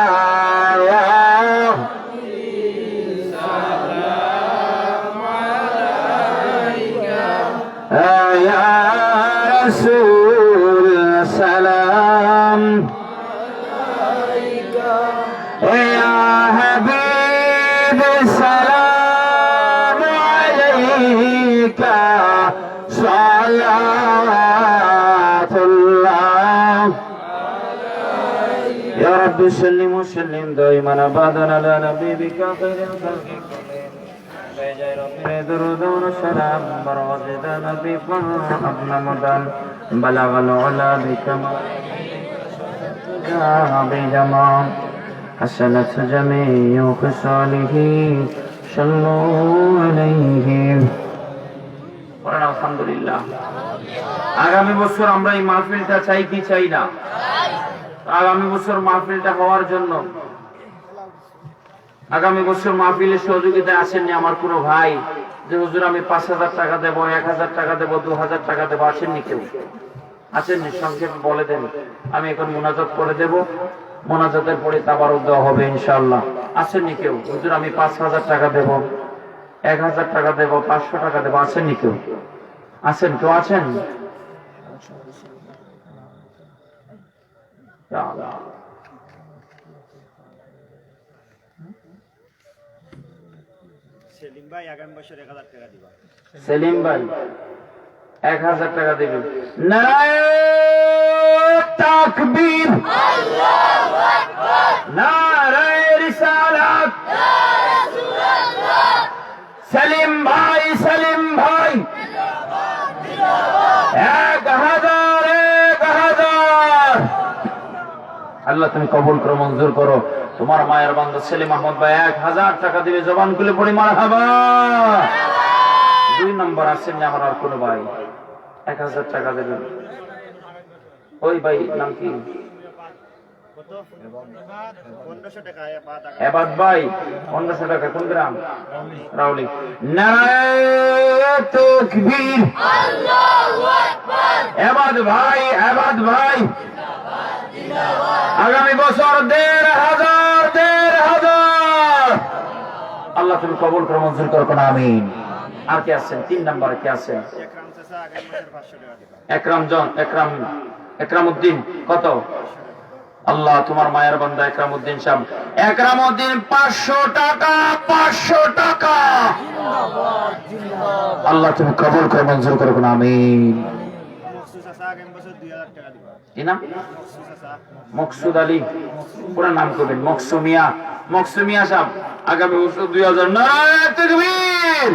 يا رسول سلام، يا حبيب سلام عليك، صلوات الله۔ يا رب صل وسلم دائما أبدا على نبيك خير الخلق كلهم। درود و سلام بر واجد نبی پر ابن مدام، بلغ العلا بکمال، جاء بجمال، حسنت جميع خصاله، صلوا عليه। পড়েন আলহামদুলিল্লাহ। আগামী বছর আমরা এই মাহফিলটা চাই কি চাই না? আগামী বছর মাহফিলটা হওয়ার জন্য আগামী বছর মাহফিলের সহযোগিতায় আসেননি আমার কোনো ভাই, যে, "হুজুর, আমি পাঁচ হাজার টাকা দেব, এক হাজার টাকা দেব, দু হাজার টাকা দেব", আসেননি কেউ? আসেননি? সংক্ষেপে বলে দেন, আমি এখন মোনাজাত করে দেব, মোনাজাতের পরে তাবারক দেওয়া হবে ইনশাআল্লাহ। আসেননি কেউ? "হুজুর, আমি পাঁচ হাজার টাকা দেব, এক হাজার টাকা দেব, পাঁচশো টাকা দেব", আসেননি কেউ? আসেন, কেউ আছেন? সেলিম ভাই, আগামী বছর এক হাজার টাকা দিবা। সেলিম ভাই, এক হাজার টাকা দিবেন। নারায়ে তাকবীর, নারায়ে রিসালাত। সেলিম ভাই, সেলিম ভাই, এক হাজার, এক হাজার। আল্লাহ, তুমি কবুল করো, মঞ্জুর করো। তোমার মায়ার বান্দা সেলিম আহমদ ভাই এক হাজার টাকা দিবে, জবান খুলে পড়ি মারহাবা। দুই নম্বর আছেন না আমার আর কোনো ভাই? এক হাজার টাকা দেবেন। ওই ভাই, নাম কি? এবাদ ভাই, পনেরোশো টাকা। কোন গ্রাম? রাউলি। নারায়ে তাকবীর। এবাদ ভাই, এবাদ ভাই। আগামী বছর দেড় হাজার, দেড় হাজার। আল্লাহ, তুমি কবুল করো, মঞ্জুর করো, কোন আমিন। আর কে আছেন? তিন নম্বরে কে আছেন? একরাম জন, একরাম, একরাম উদ্দিন। কত? আল্লাহ, তোমার মায়ার বান্দা একরাম উদ্দিন সাহেব। একরাম উদ্দিন, পাঁচশো টাকা, পাঁচশো টাকা। আল্লাহ, তুমি কবুল করো, মঞ্জুর করো, কোন আমিন। কি নাম? মকসুদ আলী। পুরা নাম করবেন, মকসুমিয়া। মকসুমিয়া সাহেব, আগামী বছর দুই হাজার। নারায়ে তাকবীর।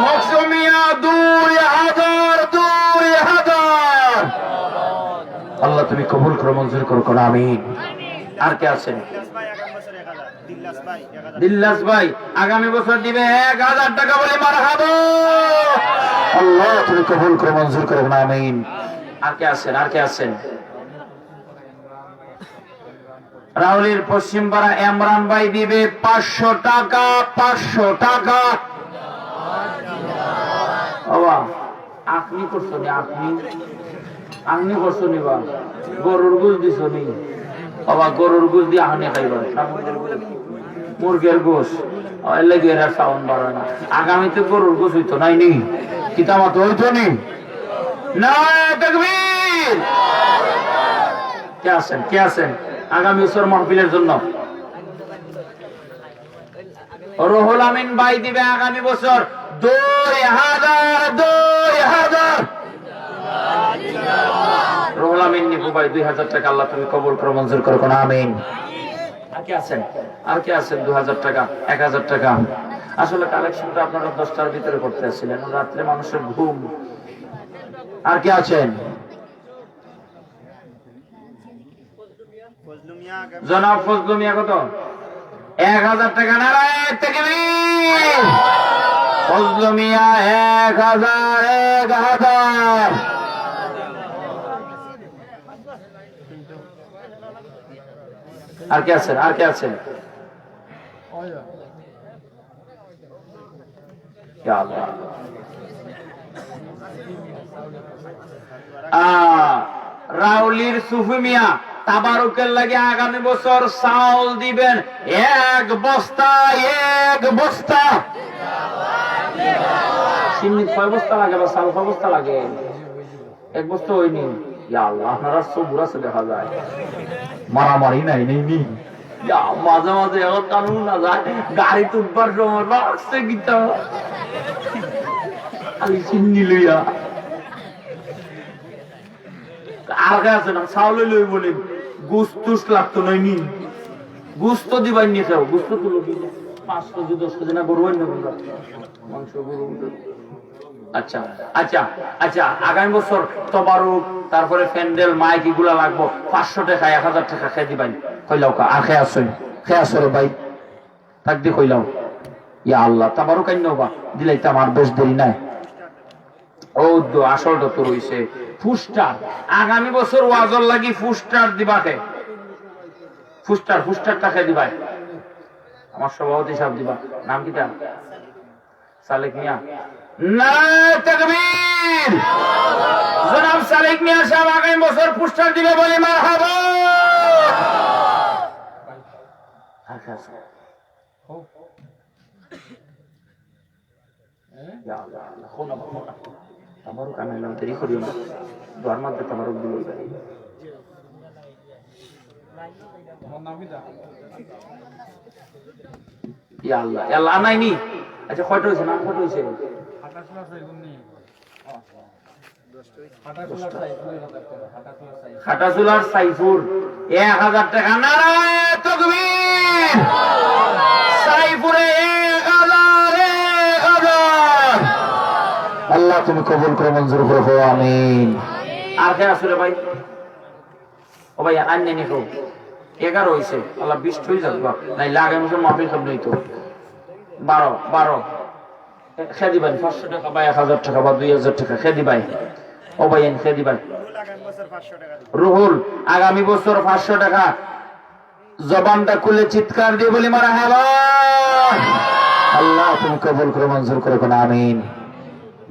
মকসুমিয়া, দুই হাজার, দুই হাজার। আল্লাহ, তুমি কবুল করো, মঞ্জুর করো, কোন আমিন। আর কে আছেন? দিল্লাস ভাই, আগামী বছর দিবে এক হাজার টাকা, বলি মারহাবা। আল্লাহ, তুমি কবুল করো, মঞ্জুর করো, কোন আমিন। আর কে আছেন? আর কে আছেন? রাউলির পশ্চিমপাড়া এমরান ভাই দিবে পাঁচশো টাকা, পাঁচশো টাকা। বাবা, আখনি করছো নি? আখনি, আখনি করছো নি বা? গরুর গোশ দিছো নি? বাবা, গরুর গোশ দি আখনি খাইবা? মুরগের গোশ। ও, এর লাগি এরা সাউন্ড বাড়ায় না। আগামীতে গরুর গোশ অইতো নায় নি? কিতা মাতো অইতো নি? নারায়ে তাকবীর। কে আছেন? কে আছেন আগামী বছর মাহফিলের জন্য? রুহুল আমিন ভাই দিবে আগামী বছর দুই হাজার, দুই হাজার। রুহুল আমিন নিপু ভাই দুই হাজার টাকা, আল্লাহ তুমি কবুল করো, মঞ্জুর করো, কোন আমিন। আর কে আছেন? আর কে আছেন? দুই হাজার টাকা, এক হাজার টাকা। আসলে কালেকশনটা আপনারা দশটার ভিতরে করতে আসছিলেন, রাত্রে মানুষের ঘুম। আর কে আছেন? জনাব ফজলু মিয়া কত? এক হাজার টাকা। নারায়ে তাকবীর। ফজলু মিয়া এক হাজার, এক হাজার। আর কে আছেন? আর কে আছেন? ইয়া আল্লাহ। আহ, রাউলির সুফি মিয়া তাবারুকের লাগি আগামী বছর চাউল দিবেন এক বস্তা, এক বস্তা। সিন্নি কয় বস্তা লাগে বা চাউল কয় বস্তা লাগে? এক বস্তা অয়নি। ইয়া আল্লাহ, আপনারা সবুর আছে দেখা যায়। মারামারি নাই, নেই নি। ইয়া, মাঝে মাঝে এখন কানুন না যায়, গাড়িত উঠবার সময় লাগছে কিতা? খালি সিন্নি লইয়া। আর কে আছে না? চাউল লইব নি? গোস্ত লাগতো নাই নি? গোস্ত দিবাই নি খাও, গোস্ত তুলো কি? পাঁচ কেজি, দশ কেজি না গরু আইন না? মাংস গরু। আচ্ছা, আচ্ছা, আচ্ছা, আগামী বছর তবারুক, তারপরে প্যান্ডেল, মাইক, ইগুলা লাগবো। পাঁচশো টাকা, এক হাজার টাকা কে দিবাই? কইলাও কা, আর কে আছইন? কে আছো রে ভাই? থাক দি কইলাও। ইয়া আল্লাহ, তবারুক আইন না বা, দিলাইতাম, আর বেশ দেরি নাই। ও দো, আসল তো রইছে। পোস্টার, আগামী বছর ওয়াজর লাগি পোস্টার দিবা কে? পোস্টার, পোস্টারটা কে দিবাই? আমার সভাপতি সাহেব দিবা। নাম কিতা? সালেক মিয়া। নারায়ে তাকবীর। জনাব সালেক মিয়া সাহেব আগামী বছর পোস্টার দিবে, বলি মারহাবা। আচ্ছা, আচ্ছা। ইয়া আল্লাহ, আল্লাহ, কোন আবার, কোন আবার? তাবারুক আমি এলাম, দেরি করিও না। দোয়ার মধ্যে তাবারুক দিল। ইয়া আল্লাহ, ইয়া আল্লাহ, আনাইনি। আচ্ছা, কয়টা হইছে? নাম কয়টা হইছে? খাটাসুলার সাইফুর এক হাজার টাকা। নারায়ে তাকবীর। সাইফুরে এক হাজার, এক হাজার। আল্লাহ তুমি কবুল করো, মঞ্জুর করো, আমিন। আর কে আছে রে ভাই? ও ভাই, আইন নেই কেউ? এগারো অইছে, আল্লাহ, বিশ অই যাক বা। নাইলে আগামী বছর মাহফিল কেমনে অইতো? বারো, বারো। এ, খেদিবাইন পাঁচশো টেকা বা এক হাজার টেকা বা দুই হাজার টেকা, খেদিবাইন। ও ভাই, আইন খেদিবাইন। রুহুল, আগামী বছর পাঁচশো টেকা। জবানটা খুলে চিৎকার দিয়া বলি, মারহাবা। আল্লাহ, তুমি কবুল করো, মঞ্জুর করো, কোন আমিন।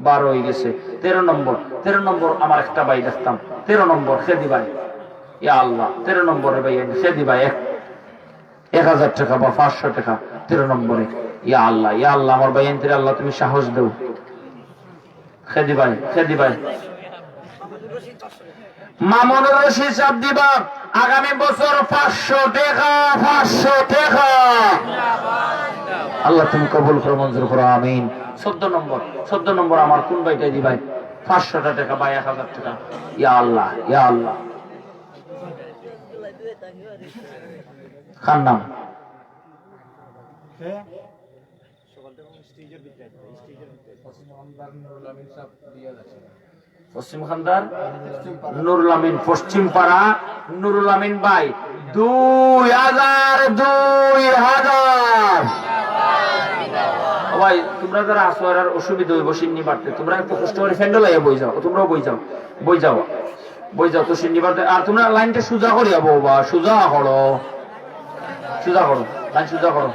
বারো অই গেছে, তেরো নম্বর, তেরো নম্বর আমার একটা ভাই দেখতাম, তেরো নম্বর খেদিবাইন। ইয়া আল্লাহ, তেরো নম্বরে ভাই, আইন খেদিবাইন এক, এক হাজার টেকা বা পাঁচশো টেকা, তেরো নম্বরে। ইয়া আল্লাহ, ইয়া আল্লাহ, আমার ভাই আইনতে আল্লাহ তুমি সাহস দেও। খেদিবাইন, খেদিবাইন। মামুনুর রশিদ সাহেব দিবা আগামী বছর পাঁচশো টেকা, পাঁচশো টেকা। আল্লাহ তুমি কবুল করো, মঞ্জুর করো, আমিন। চোদ্দ নম্বর, চোদ্দ নম্বর আমার কোন ভাইটা দিবাইন? পাঁচশো টেকা বা এক হাজার টেকা। ইয়া আল্লাহ, ইয়া আল্লাহ। কার নাম? পশ্চিম খান্দার নুরুল আমিন, পশ্চিম পাড়া নুরুল আমিন ভাই, দুই হাজার, দুই হাজার। ও ভাই, তোমরা যারা আছো আর অসুবিধা অইবো সিন্নি বাড়তে, তোমরা একটু কষ্ট করি ফ্যান্ডো লাইয়া বই যাও, তোমরাও বই যাও, বই যাও, বই যাও তো সিন্নি বাড়তে। আর তোমরা লাইনটা সোজা করিয়া বও বা, সোজা করো। সোজা করো, লাইন সোজা করো।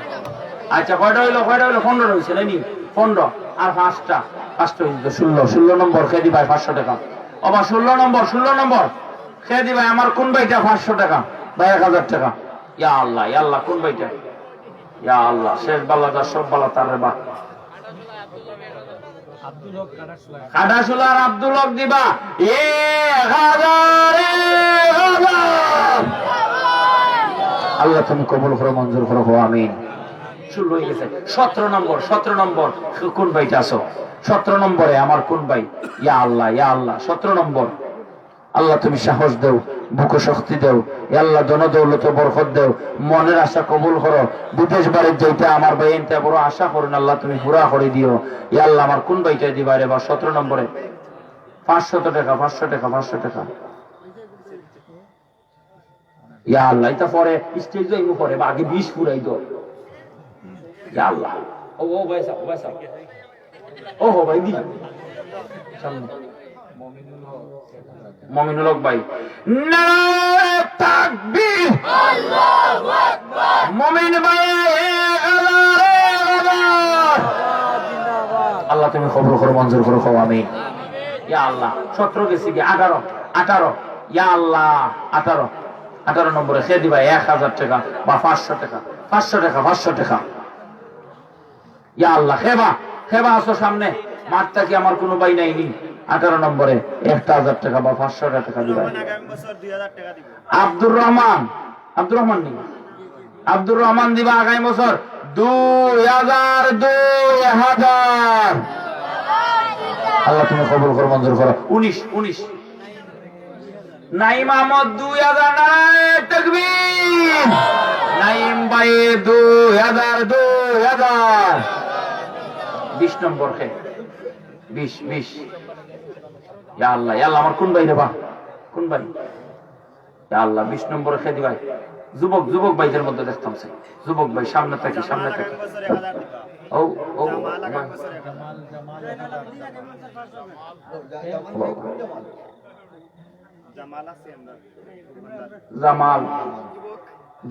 আচ্ছা, কয়টা অইলো, কয়টা অইলো? পনেরো অইছে, নাইনি? পনেরো। আর পাঁচটা, পাঁচটা অইছে তো ষোলো, ষোলো নম্বর খেদিবাইন পাঁচশো টেকা। ও বা ষোলো নম্বর, ষোলো নম্বর খেদিবাইন আমার কোন ভাইটা পাঁচশো টেকা বা এক হাজার টেকা। ইয়া আল্লাহ, ইয়া আল্লাহ, কোন ভাইটা? ইয়া আল্লাহ, শেষ বালা যা, সব বালা তার রে বা। কাটাশুলার আব্দুল হক দিবা এক হাজার, এক হাজার। আল্লাহ তুমি কবুল করো, মঞ্জুর করো, কও আমিন। ষোলো অই গেছে, সতেরো নম্বর, সতেরো নম্বর কোন ভাইটা আছো? সতেরো নম্বরে আমার কোন ভাই? ইয়া আল্লাহ, ইয়া আল্লাহ, সতেরো নম্বর। আল্লাহ তুমি সাহস দেও, বুকে শক্তি দেও। ইয়া আল্লাহ ধন দৌলতে বরকত দেও, মনের আশা কবুল করো। বিদেশ বাড়িত যাইতা আমার ভাই আইনতে বড় আশা করইন, আল্লাহ তুমি পুরা করি দিও। ইয়া আল্লাহ আমার কোন ভাইটা দিবা রে বা সতেরো নম্বরে? পাঁচশত টেকা, পাঁচশো টেকা, পাঁচশো টেকা। ইয়া আল্লাহ, ইটা পরে, স্টেজ অইবো পরে, বা আগে বিশ পুরাই দেও। ইয়া আল্লাহ। ও, ও ভাই সাহেব, ও ভাই সাহেব। ও হো ভাই, দি। সামনে। মমিনুল হক ভাই। নারায়ে তাকবীর। মমিন ভাই, এক হাজার, এক হাজার। আল্লাহ তুমি কবুল করো, মঞ্জুর করো, কও আমিন। ইয়া আল্লাহ, সতেরো গেছে গি, আঠারো, আঠারো। ইয়া আল্লাহ, আঠারো, আঠারো নম্বরে খেদিবাইন এক হাজার টেকা বা পাঁচশো টেকা, পাঁচশো টেকা, পাঁচশো টেকা। ইয়া আল্লাহ, খেবা, খেবা আছো সামনে, মাঠ থাকি আমার কোনো ভাই নাইনি, আঠারো নম্বরে একটা হাজার টেকা বা পাঁচশো টেকা দিবা। আব্দুর রহমান, আব্দুর রহমান নি? আব্দুর রহমান দিবা আগামী বছর দুই হাজার, দুই হাজার। আল্লাহ তুমি কবুল করো, মঞ্জুর করো। উনিশ, উনিশ। নাইম আহমদ দুই হাজার, নারায়ে তাকবীর। নাইম ভাই দুই হাজার, দুই হাজার। বিশ নম্বর খে, বিশ, বিশ। ইয়া আল্লাহ, ইয়া আল্লাহ, আমার কোন ভাই রে বা? কোন ভাই? ইয়া আল্লাহ, বিশ নম্বরে খেদিবাইন। যুবক, যুবক ভাইদের মধ্যে দেখতাম চাই। যুবক ভাই, সামনে থাকি, সামনে থাকি। ও, ও, ভাই। জামাল,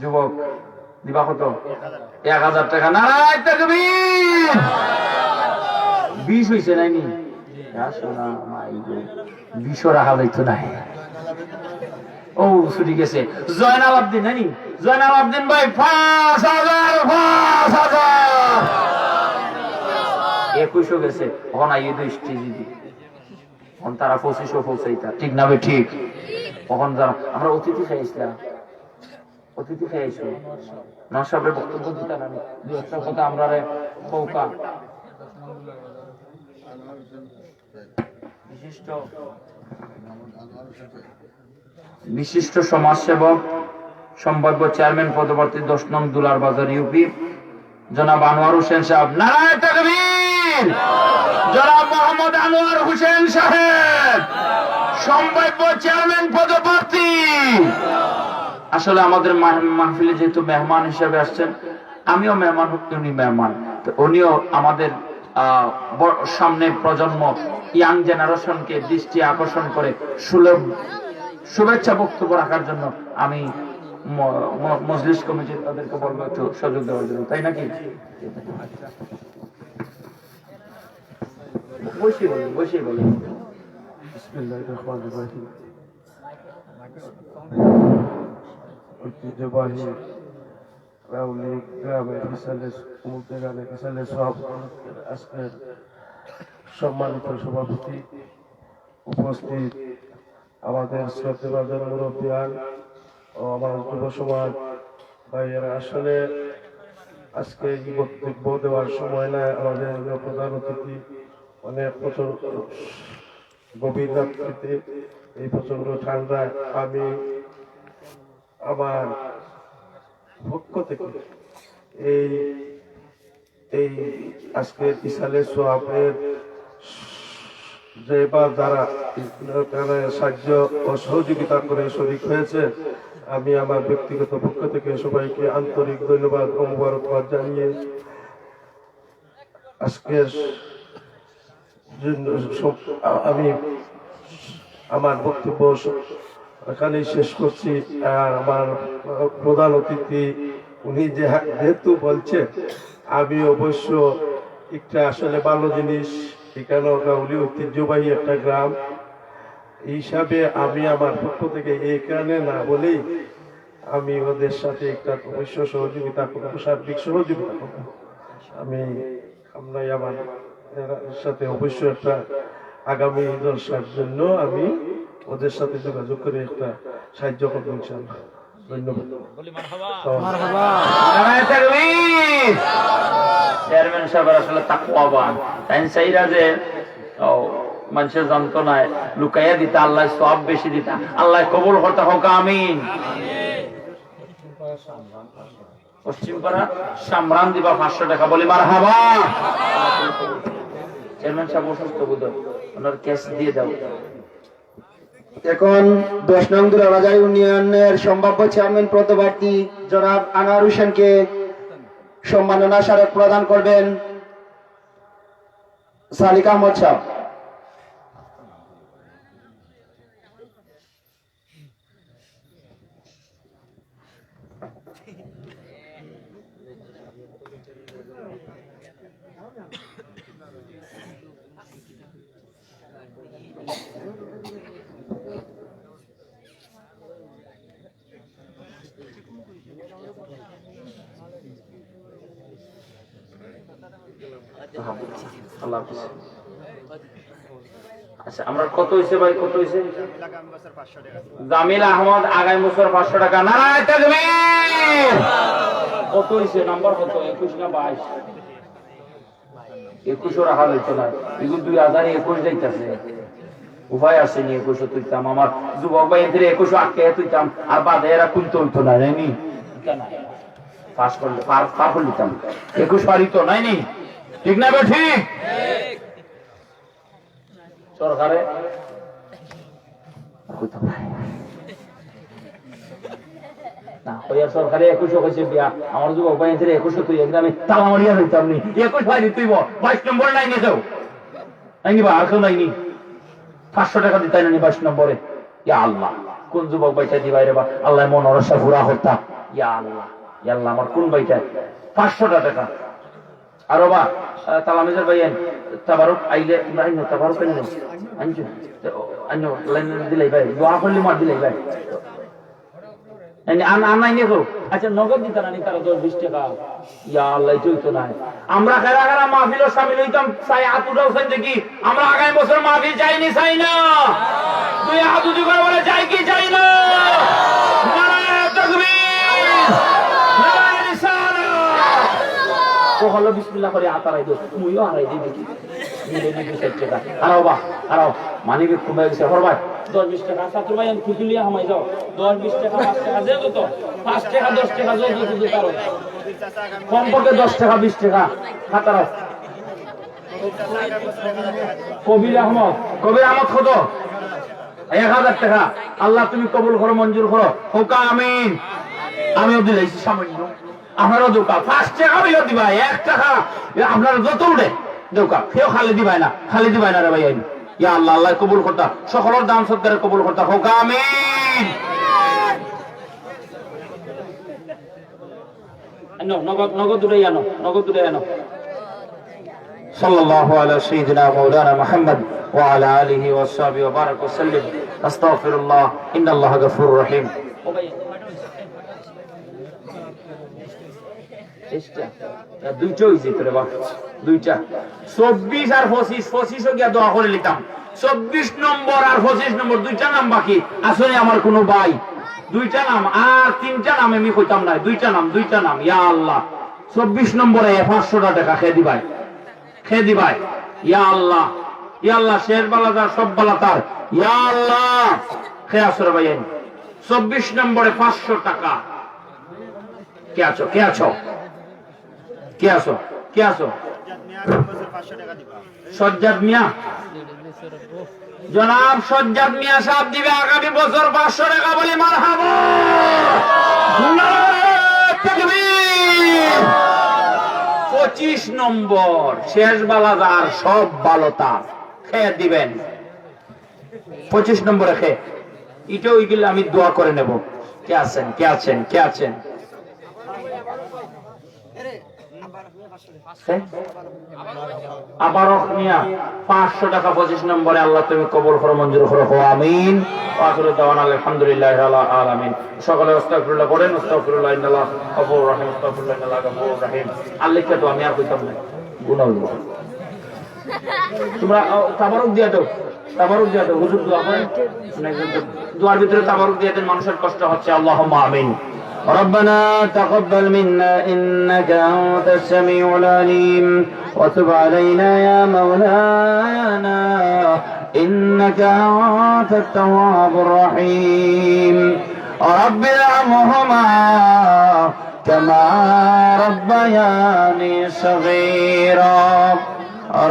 যুবক, দিবা কত? এক হাজার টেকা। নারায়ে তাকবীর। বিশ অইছে নাইনি? ইয়া সোনা মাই গো, বিশও রাখা যাইতো নায়। ও, ছুটি গেছে। জয়নাল আবদিন, নাইনি? জয়নাল আবদিন ভাই, পাঁচ হাজার, পাঁচ হাজার। একুশও গেছে। অখন আইয়ে দুই স্টেজি দি। অখন তারা পঁচিশও পৌঁছাইতা। ঠিক না বে ঠিক? অখন যারা, আমরা অতিথি খাইছিলাম। অতিথি খাইছো। না সবে বক্তব্য দিতা না। দুই একটা কথা আমরারে কউক্কা। বিশিষ্ট, বিশিষ্ট সমাজসেবক, সম্ভাব্য চেয়ারম্যান পদপ্রার্থী দশ নং দুলার বাজার ইউপি, জনাব আনোয়ার হোসেন সাহেব, নারায়ে তাকবীর। জনাব মোহাম্মদ আনোয়ার হোসেন সাহেব, সম্ভাব্য চেয়ারম্যান পদপ্রার্থী। আসলে আমাদের মাহ-, মাহফিলে যেহেতু মেহমান হিসেবে আসছেন, আমিও মেহমান, উনি মেহমান, তো উনিও আমাদের, আহ, ব-, সামনে প্রজন্ম, ইয়াং জেনারেশনকে দৃষ্টি আকর্ষণ করে সুলভ শুভেচ্ছা বক্তব্য রাখার জন্য আমি ম-, ম-, মজলিস কমিটির তাদেরকে বলবো একটু সুযোগ দেওয়ার জন্য, তাই নাকি? বসে বলেন, বসে বলেন। বিসমিল্লাহির রহমানির রহিম। ঐতিহ্যবাহী রাউলি গ্রামের ইসালে, মুলতাগানের ইসালে সভাপতির আজকের সম্মানিত সভাপতি, উপস্থিত আমাদের শ্রদ্ধেয়ভাজন মুরব্বিয়ান ও আমার যুব সমাজ ভাইয়েরা, আসলে আজকে এই বক্তব্য দেওয়ার সময় নয়। আমাদের প্রধান অতিথি অনেক প্রচন্ড গভীর রাত্রিতে এই প্রচন্ড ঠান্ডায় আমি আমার পক্ষ থেকে এই, এই আজকের ইসালে সওয়াবের যে বা যারা এখানে সাহায্য ও সহযোগিতা করে শরিক হয়েছে, আমি আমার ব্যক্তিগত পক্ষ থেকে সবাইকে আন্তরিক ধন্যবাদ ও মোবারকবাদ জানিয়ে আজকের জন্য সব, আ-, আমি আমার বক্তব্য স-, এখানেই শেষ করছি। আর আমার প্রধান অতিথি উনি যে, যেহেতু বলছেন, আমি অবশ্য একটা আসলে ভালো জিনিস, এখানে গাউলি ঐতিহ্যবাহী একটা গ্রাম, এই হিসাবে আমি আমার পক্ষ থেকে এখানে না বলেই আমি ওদের সাথে একটা অবশ্য সহযোগিতা করবো, সার্বিক সহযোগিতা করবো। আমি, আমরা আমার এর সাথে অবশ্য একটা আগামী জলসার জন্য আমি ওদের সাথে যোগাযোগ করে একটা সাহায্য করবো ইনশাআল্লাহ। ধন্যবাদ। নারায়ে তাকবীর। চেয়ারম্যান সাহেব আসলে তাকওয়াবান। তাইন চাইরা যে, ও, মানুষে জানতো না, লুকাইয়া দিতা, আল্লায় সওয়াব বেশি দিতা, আল্লায় কবুল করতা, কউক্কা আমিন। পশ্চিমপাড়া সামরান দিবা পাঁচশো টাকা, বলি মারহাবা। চেয়ারম্যান সাহেব অসুস্থ বোধহয়, ওনার ক্যাশ দিয়ে দাও। এখন দশ নং দুরাবাজার ইউনিয়নের সম্ভাব্য চেয়ারম্যান পদপ্রার্থী জনাব আনোয়ার হোসেনকে সম্মাননা স্মারক প্রদান করবেন সালিক আহমদ সাহেব। আল্লাহ হাফিজ। আচ্ছা, আমরা কত হইছে ভাই, কত হইছে? জামিল আহমদ আগামী বছর পাঁচশো টাকা। নারায়ে তাকবীর। কত হইছে? নাম্বার কত? একুশ না বাইশ? একুশও রাখা যাইতো না। এগুন দুই হাজার একুশ যাইতাছে। উপায় আছে নি একুশও তুলতাম? আমার যুবক ভাই এদের একুশও আটকে তুলতাম, আর বাদে এরা কুলতে হইতো না, নাইনি? পাস করলে, পার, পার করে দিতাম। একুশ পারি তো, নাইনি? ঠিক না বে ঠিক? সরকারে না, ওই আর সরকারে একুশও কইছে বিয়া, আমার যুবক ভাই এদের একুশও তুই একদম আমি তালা মারিয়া রইতাম নি। একুশ পারি তুই বল, বাইশ নম্বরে নাই নি কেউ? নাই নি বা, আর কেউ নাই নি? পাঁচশো টাকা দিতাই না নি বাইশ নম্বরে? ইয়া আল্লাহ, কোন যুবক ভাইটা দিবাই রে বা? আল্লাহ মনর আশা পুরা করতা। ইয়া আল্লাহ, ইয়া আল্লাহ, আমার কোন ভাইটা? পাঁচশো টাকা। আর বাবা, আহ, তালামিজর ভাই আইন, তাবারুক আইলে, আইন, তাবারুক আইন, আইন, আইন, লাইন দিলাই ভাই, দোয়া করলে মার দিলাই ভাই। আন, আন, আন, আইনে কো। আচ্ছা, নগদ দিতা না নি তারা দশ বিশ টাকা? ইয়া আল্লাহ, এটা হইতো না। আমরা কারা কারা মাহফিলো শামিল হইতাম, চাই হাত উঠাও, চাই দেখি। আমরা আগামী বছর মাহফিল চাই নি, চাই না? দুই হাত উঁচু করে বলে, চাই কি চাই না? নারায়ে তাকবীর, নারায়ে রিসালাত। তো হলো বিসমিল্লাহ করে আতারাই দো, মুইও হারাই দিই দেখি। মিলে নি দুই চার টাকা। হারাও বা, হারাও। মানি ব্যাগ কমে গেছে, হর ভাই। দশ বিশ টাকা, আচ্ছা, তোমার এই খুচুলিয়া হামাই যাও। দশ বিশ টাকা, পাঁচ টাকা, যে যত। পাঁচ টাকা, দশ টাকা, যে যত দিতে পারো। কমপক্ষে দশ টাকা, বিশ টাকা। হাতারাও। কবির আহমদ। কবির আহমদ কত? এক হাজার টেকা, আল্লাহ তুমি কবুল করো, মঞ্জুর করো, কউক্কা আমিন। আমিও দিলাইছি সামান্য, আপনারাও দেউক্কা। পাঁচ টেকা অইলেও দিবা, এক টেকা, আপনারা যত উঠে দেউক্কা, কেউ খালি দিবায় না, খালি দিবায় না রে ভাইয়াইন। ইয়া আল্লাহ, আল্লাহ কবুল করতা, সকলর দান সদকারে কবুল করতা, কউক্কা আমিন। আনো, নগদ, নগদ উঠাই আনো, নগদ উঠাই আনো। صلى الله على سيدنا مولانا محمد وعلى آله وصحبه وبارك وسلم. أستغفر الله، إن الله غفور رحيم. তেইশটা। না, দুইটা অইছে তো রে বাপ, দুইটা। চব্বিশ আর পঁচিশ, পঁচিশও গিয়া দোয়া করি লিতাম। চব্বিশ নম্বর আর পঁচিশ নম্বর, দুইটা নাম বাকি। আসলে আমার কুনু ভাই, দুইটা নাম, আর তিনটা নাম আমি কইতাম নায়, দুইটা নাম, দুইটা নাম। ইয়া আল্লাহ, চব্বিশ নম্বরে পাঁচশোটা টেকা কে দিবায়, কে দিবায়? ইয়া আল্লাহ, ইয়া আল্লাহ, শেষ বালা যার, সব বালা তার। ইয়া আল্লাহ, কে আছো রে ভাইয়াইন? চব্বিশ নম্বরে পাঁচশো টাকা। কে আছো? কে আছো? কে আছো? কে আছো? সজ্জাদ মিয়া, জনাব সজ্জাদ মিয়া সাহেব দিবে আগামী বছর পাঁচশো টাকা। বলি মারহাবা। নারায়ে তাকবীর। পঁচিশ নম্বর, শেষ বালা যার, সব বালা তার। কে দিবেন? পঁচিশ নম্বরে কে? ইটা অইগেলে আমি দোয়া করি নেব। কে আছেন? কে আছেন? কে আছেন? কে? আবার মিয়া, পাঁচশো টাকা পঁচিশ নম্বরে, আল্লাহ তুমি কবুল করো, মঞ্জুর করো, কও আমিন। ওয়া আখিরু দাওয়ানা আলহামদুলিল্লাহি রাব্বিল আলামিন। সকলে আস্তাগফিরুল্লাহ পড়েন, আস্তাগফিরুল্লাহ ইন্নাল্লাহা গাফুরুর রহিম, আস্তাগফিরুল্লাহ ইন্নাল্লাহা গাফুরুর রহিম। আল্লাহ তো আমি আর কইতাম না, গুনাহ অইব। তোমরা, আহ, তাবারুক দিয়া দেও, তাবারুক দিয়া দেও, হুজুর দোয়া করেন। মানে, দোয়ার ভিতরে তাবারুক দিয়া দেন, মানুষের কষ্ট হচ্ছে। আল্লাহুম্মা আমিন। ربنا تقبل منا إنك أنت السميع العليم وتب علينا يا مولانا إنك أنت التواب الرحيم. رب ارحمهما كما ربياني صغيرا.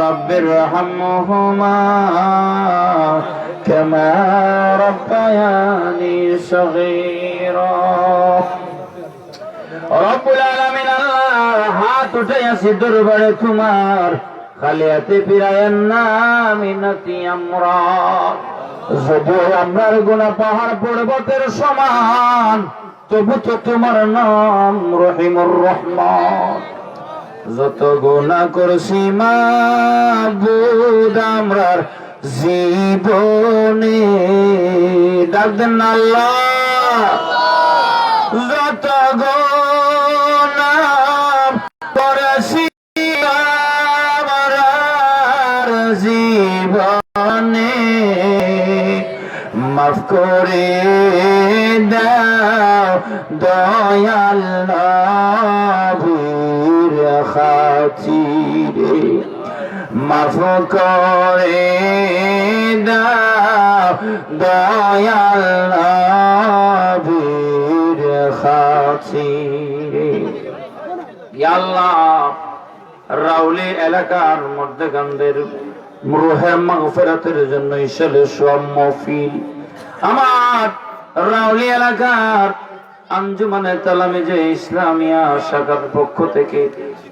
رب ارحمهما كما ربياني صغيرا. রব্বুল আলামিন আল্লাহ, হাত উঠাইয়াছি দরবারে তোমার, খালি হাতে ফিরাইয়েন না মিনতি আমরা। যদিও আমরার গুনাহ পাহাড় পর্বতের সমান, তবু তো তোমার নাম রহিমুর রহমান। যত গুনাহ করছি মাবুদ আমরার জীবনে, ডাক দেন আল্লাহ। যত গুনাহ করছি আমরার জীবনে, মাফ করে দাও দয়াল নবীর খাতিরে। মাফ করে দাও দয়াল নবীর খাতিরে। ইয়া আল্লাহ, রাউলি এলাকার মুর্দেগানদের রুহের মাগফিরাতের জন্য ইশালে সওয়াব মহফিল। আমার রাউলি এলাকার আঞ্জুমানে তালামিজে ইসলামিয়া শাখার পক্ষ থেকে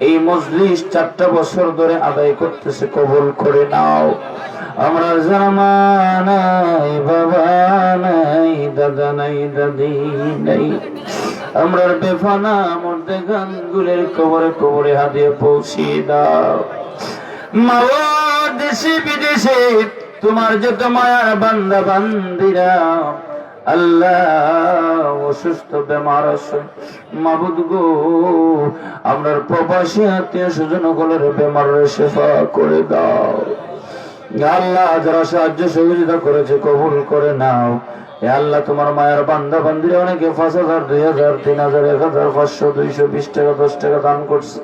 এই মজলিস চারটা বছর ধরে আদায় করতেছে, কবুল করে নাও। আমরার যার মা নাই, বাবা নাই, দাদা নাই, দাদি নাই, আমরার বেফানা মুর্দেগানগুলোর কবরে কবরে হাদিয়া পৌঁছিয়ে দাও। মাওলানা দেশে বিদেশে তোমার যত মায়ার বান্দা বান্দিরা আল্লাহ অসুস্থ বেমার আছে, মাবুদ গো, আমরার প্রবাসী আত্মীয় স্বজন অকলর বেমাররে শেফা করে দাও। ইয়া আল্লাহ, যারা সাহায্য সহযোগিতা করেছে কবুল করে নাও। ইয়া আল্লাহ, তোমার মায়ার বান্দা বান্দিরা অনেকে পাঁচ হাজার, দুই হাজার, তিন হাজার, এক হাজার পাঁচশো, দুইশো বিশ টাকা, দশ টাকা দান করছে,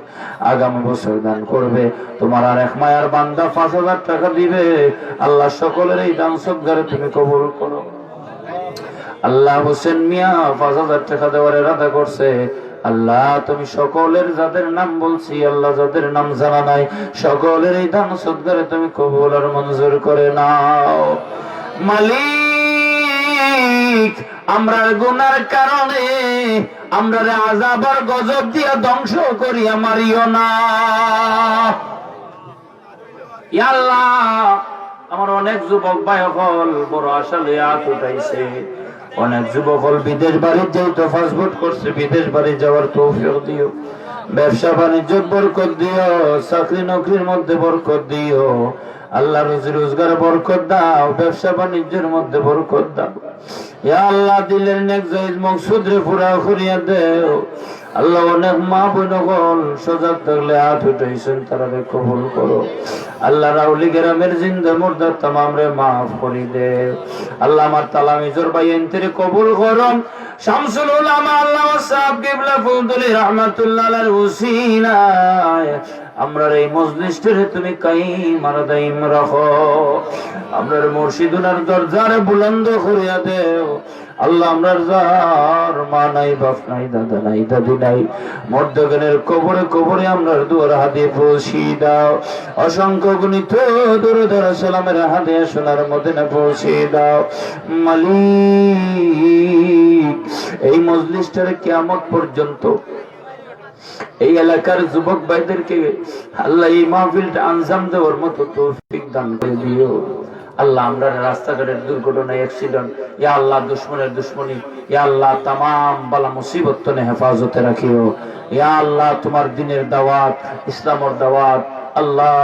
আগামী বছর দান করবে। তোমার আরেক মায়ার বান্দা পাঁচ হাজার টাকা দিবে। আল্লাহ, সকলের এই দান সদকারে তুমি কবুল করো। আল্লাহ, হোসেন মিয়া পাঁচ হাজার টাকা দেওয়ার ইরাদা করছে। আল্লাহ, তুমি সকলের, যাদের নাম বলছি, আল্লাহ, যাদের নাম জানা নাই, সকলের এই দান সদকারে তুমি কবুল আর মঞ্জুর করে নাও। মালিক মালিক, আমরার গুনার কারণে আমরারে আযাব আর গজব দিয়া ধ্বংস করিয়া মারিও না। ইয়া আল্লাহ, আমার অনেক যুবক ভাই অকল বড় আশা লইয়া আত উঠাইছে। অনেক যুবক অকল বিদেশ বাড়িত যাইতো পাসপোর্ট করছে, বিদেশ বাড়িত যাওয়ার তৌফিক দিও। ব্যবসা বাণিজ্যত বরকত দিও, চাকরি নকরির মধ্যে বরকত দিও। আল্লাহ, রুজি রোজগারে বরকত দাও, ব্যবসা বাণিজ্যের মধ্যে বরকত দাও। ইয়া আল্লাহ, দিলের নেক জায়েজ মকসুদরে পুরা করিয়া দেও। আল্লাহ, অনেক মা বইন অকল সজাগ থাকলে আত উঠাইছইন, তারারে কবুল করো। আল্লাহ, রাউলি গ্রামের জিন্দা মুর্দা তামামরে মাফ করি দেও। আল্লাহ, আমার তালামিজর ভাইয়াইন্তরে কবুল করো। শামসুল উলামা আল্লামা সাহেব কিবলা ফুলতলি রহমাতুল্লাহ আলাইহির উসিলায় আমরার এই মজলিসটারে তুমি কায়েম আর দায়েম রাখো। আমরার মুর্শিদ উনার দরজারে বুলন্দ করিয়া দেও। আল্লাহ, আমরার যার মা নাই, বাপ নাই, দাদা নাই, দাদি নাই, মর্দগানের কবরে কবরে আমরার দুয়ার হাদিয়া পৌঁছি দাও। অসংখ্য গণিত দুরুদ আর সালামের হাদিয়া সোনার মদিনা পৌঁছি দাও। মালিক, এই মজলিসটারে কিয়ামত পর্যন্ত এই এলাকার যুবক ভাইদেরকে, আল্লাহ, এই মাহফিলটা আঞ্জাম দেওয়ার মতো তৌফিক দান করে দিও। আল্লাহ, আমরার রাস্তাঘাটের দুর্ঘটনা, অ্যাক্সিডেন্ট, ইয়া আল্লাহ, দুশমনের দুশমনি, ইয়া আল্লাহ, তামাম বালা মুসিবত তনে হেফাজতে রাখিও। ইয়া আল্লাহ, তোমার দ্বীনের দাওয়াত, ইসলামর দাওয়াত, আল্লাহ,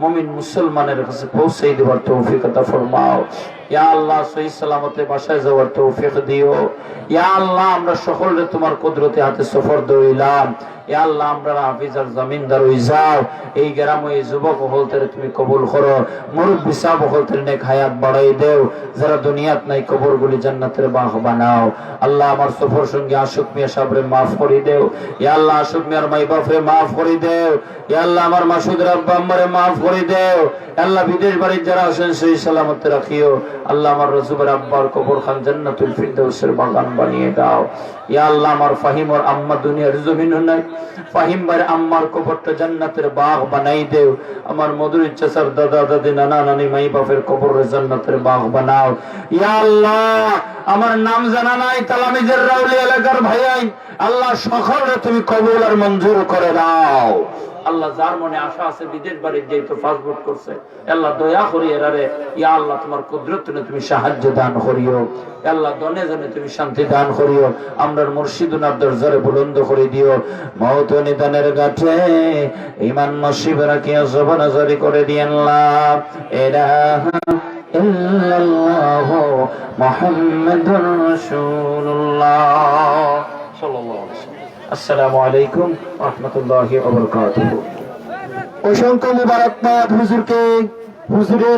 মুমিন মুসলমানের কাছে পৌঁছাই দেওয়ার তৌফিক আতা ফরমাও। ইয়া আল্লাহ, সহি সালামতে বাসায় যাওয়ার তৌফিক দিও। ইয়া আল্লাহ, আমরা সকলরে তোমার কুদরতি হাতে সফর দইলাম। ইয়া আল্লাহ, আমরার হাফিজ আর জামিনদার অই যাও। এই গ্রামো এই যুবক অকলতরে তুমি কবুল করো। মুরব্বি সাব অকলতরে নেক হায়াত বাড়াই দেও। যারা দুনিয়াত নাই, কবরগুলি জান্নাতের বাগ বানাও। আল্লাহ, আমার সফর সঙ্গী আশুক মিয়া সাবরে মাফ করি দেও। ইয়া আল্লাহ, আশুক মিয়ার মাই বাপরে মাফ করি দেও। ইয়া আল্লাহ, আমার মাসুদ আব্বা আম্মারে মাফ করি দেও। ইয়া আল্লাহ, বিদেশ বাড়িত যারা আছেন সহি সালামতে রাখিও। আল্লাহ, আমার রসুবের আব্বার কবরখান জান্নাতুল ফিরদাউসের বাগান বানিয়ে দাও। ইয়া আল্লাহ, আমার ফাহিমর আম্মা দুনিয়ার জমিনো নাই, ফাহিম ভাইর আম্মার কবরটা জান্নাতের বাগ বানাই দেও। আমার মধুর চাচার দাদা দাদি নানা নানি মাই বাপের কবররে জান্নাতের বাগ বানাও। ইয়া আল্লাহ, আমার নাম জানা নাই তালামিজের রাউলি এলাকার ভাইয়াইন, আল্লাহ, সকলরে তুমি কবুল আর মঞ্জুর করে দাও। আল্লাহ, যার মনে আশা আছে বিদেশ বাড়িত যাইতো, পাসপোর্ট করছে, আল্লাহ, দয়া করি এরারে, ইয়া আল্লাহ, তোমার কুদরত তনে তুমি সাহায্য দান করিও। আল্লাহ, ধনে জনে তুমি শান্তি দান করিও। আমরার মুর্শিদ উনার দরজারে বুলন্দ করি দিও। মউত নিদানের ঘাটে ইমান নসিব রাখিয়া জবান জারি করে দিয়েন, লা ইলাহা ইল্লাল্লাহু মুহাম্মাদুর রাসূলুল্লাহ। সাল্লাল্লাহু আলাইহি ওয়াসাল্লাম। আসসালামু আলাইকুম ওয়া রাহমাতুল্লাহি ওয়া বারাকাতুহু। অসংখ্য মুবারকবাদ হুজুরকে। হুজুরের